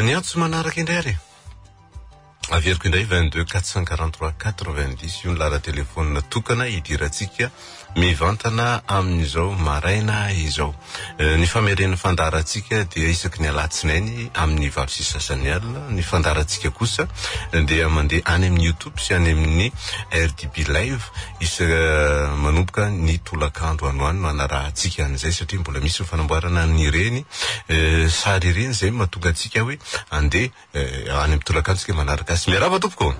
Ny antso manaraka indray ary e. Averiko indray 22 443 90 io ny laharan-telefaonina tokana hidirantsika mivantana amin'izao maraina izao. Ny fameren'ny fandaharantsika dia isaky ny alatsinainy amin'ny valo sy sasany alina. Ny fandaharantsika kosa dia mandeha any amin'ny YouTube sy any amin'ny RDB Live isa manomboka ny tolakandro any ho any no hanarahantsika an'izay satria mbola misy ny fanamboarana an'ireny sary ireny izay mahatonga antsika hoe andeha Eh, any amin'ny tolakandro tsika manaraka azy. Miarahaba tompoko.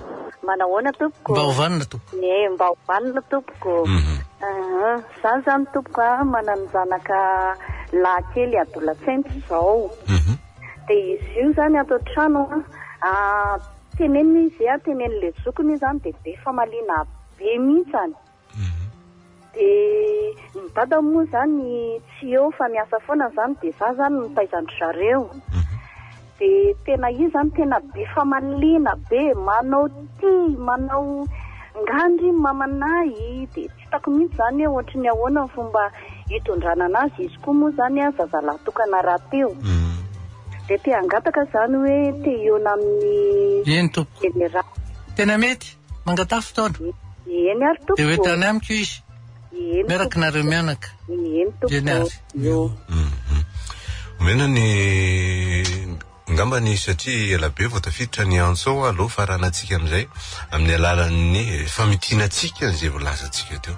Manahoana tompoko? Mba ho vanona tompoko. Eh, mba ho vanona tompoko. Mhm. Ah, za zany tompoko a manana zanaka lahy kely adolescente izao. Mhm. Dia izy io zany ato an-trano a, ah, tenenina izy a, tenenin'ilay zokiny io zany dia be famaliana be mihitsy. Dia ny dadany moa izany tsy eo fa miasa foana izany dia za izany no mitaiza an-dry zareo. Dia tena izy izany tena be famaliana be, manao ty, manao ngah ndry ny mamanay, dia tsy hitako mihitsy izany hoe ohatry ny ahoana ny fomba hitondrana anazy, izy koa moa izany zazalahy tokana rahateo. Dia te hangataka izany hoe te hihaona amin'ny Eny tompoko. Jeneraly. Tena mety. Mangataha fotoana. Eny ary tompoko. Dia ho entany amiko izy. Eny Miaraka nareo mianaka. Eny tompoko. Eny ary. Io. Omena ny angamba ny satria ela be vao tafiditra ny antso ao aleo faranantsika amin'izay amin'ny alalan'ny famitinantsika izay voalazantsika teo.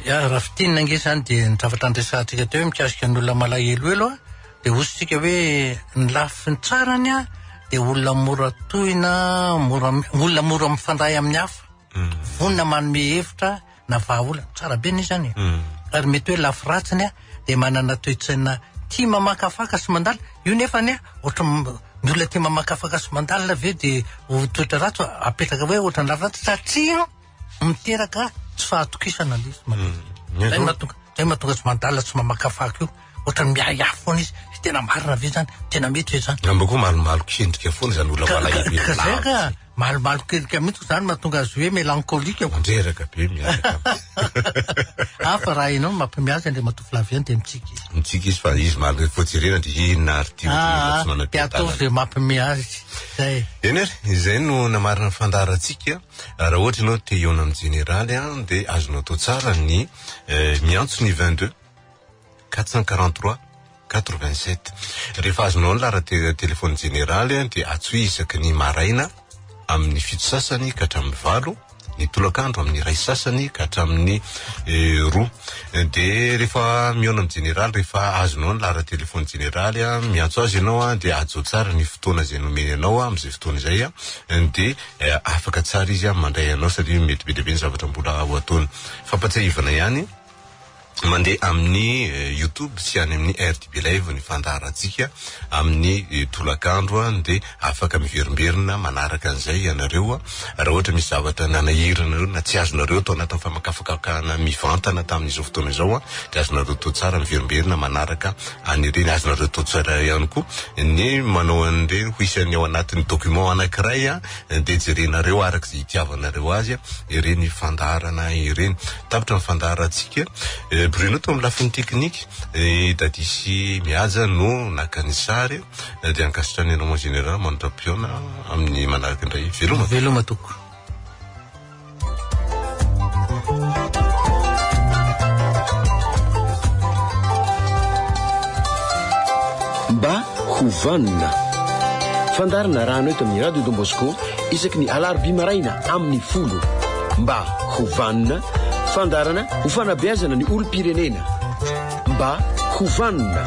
Ya, raha fintinina ange izany dia ny zavatra niresahantsika teo hoe mikasika ny olona malahelohelo a, dia hoy isika hoe ny lafiny tsarany a dia olona mora tohina, mora olona mora mifandray amin'ny hafa, vonona manome hevitra na vahaolana, tsara be anie izany e. Ary mety hoe lafy ratsiny a dia manana toe-tsaina tia mamakafaka sy mandalina, io nefa anie ohatran'ny ny olona tia mamakafaka sy mandalina ve dia ho toetra ratsy apetraka hoe ohatran'ny lafy ratsy satria miteraka tsy fahatokisana ilay izy matetika. Zay mahatonga, zay mahatonga azy mandalina tsy mamakafaka io. Ohatran'ny miahiahy foana izy, tena marina ve izany? Tena mety ve izany? Angamba koa malomaloka endrika foana izany olona malahelo Ka zay ka, malomaloka endrika mihitsy izany mahatonga azy hoe mélancolique. Mandreraka be miaraka. Hafa raha ianao no mampiomehy azy Andriamatoa Flavien dia mitsiky izy. Mitsiky izy fa izy malo vao jerena dia inona ary ity ohatran'ny olona tsy manam-piadanana. Dia ataovy izay mampiomehy azy. Zay. Eny ary, izay no namarina ny fandaharantsika. Raha ohatra ianao te hihaona amin'ny jeneraly dia azonao atao tsara ny miantso ny 22 443 87. Rehefa azonao ny laharan-telefaon'ny jeneraly dia antsoy isaky ny maraina amin'ny fito sasany ka hatramin'ny valo, ny tolakandro amin'ny iray sasany ka hatramin'ny roa. Dia rehefa mihaona amin'ny jeneraly, rehefa azonao ny laharan-telefaon'ny jeneraly, miantso azy ianao dia hajao tsara ny fotoana izay nomeny anao amin'izay fotoana izay dia afaka tsara izy mandray anao satria mety be dia be ny zavatra mbola ho ataony. Fampatsiahivana ihany, mandeha amin'ny YouTube sy any amin'ny RTB Live ny fandaharantsika amin'ny tolakandro dia afaka miverimberina manaraka an'izay ianareo raha ohatra misy zavatra nanahirana anareo na tsy azonareo tao anatin'ny famakafakana mivantana tamin'izao fotoana izao dia azonareo atao tsara miverimberina manaraka an'ireny, azonareo atao tsara ihany koa ny manao an'ireny ho isan'ny ao anatin'ny document anankiray dia jerenareo araka izay itiavanareo azy ireny fandaharana ireny. Tapitra ny fandaharantsika. Bruno teo amin'ny lafiny teknika, i Daddy sy Mihaja no naka ny sary dia ankasitrahana anao mon général mandra-pihaona amin'ny manaraka indray. Veloma. Veloma tompoko. Mba ho vanona. Fandaharana arahana eto amin'ny Radio Don Bosco isaky ny alarobia maraina amin'ny folo. Mba ho vanona. Fandaharana ho fanabeazana ny olom-pirenena. Mba ho vanona.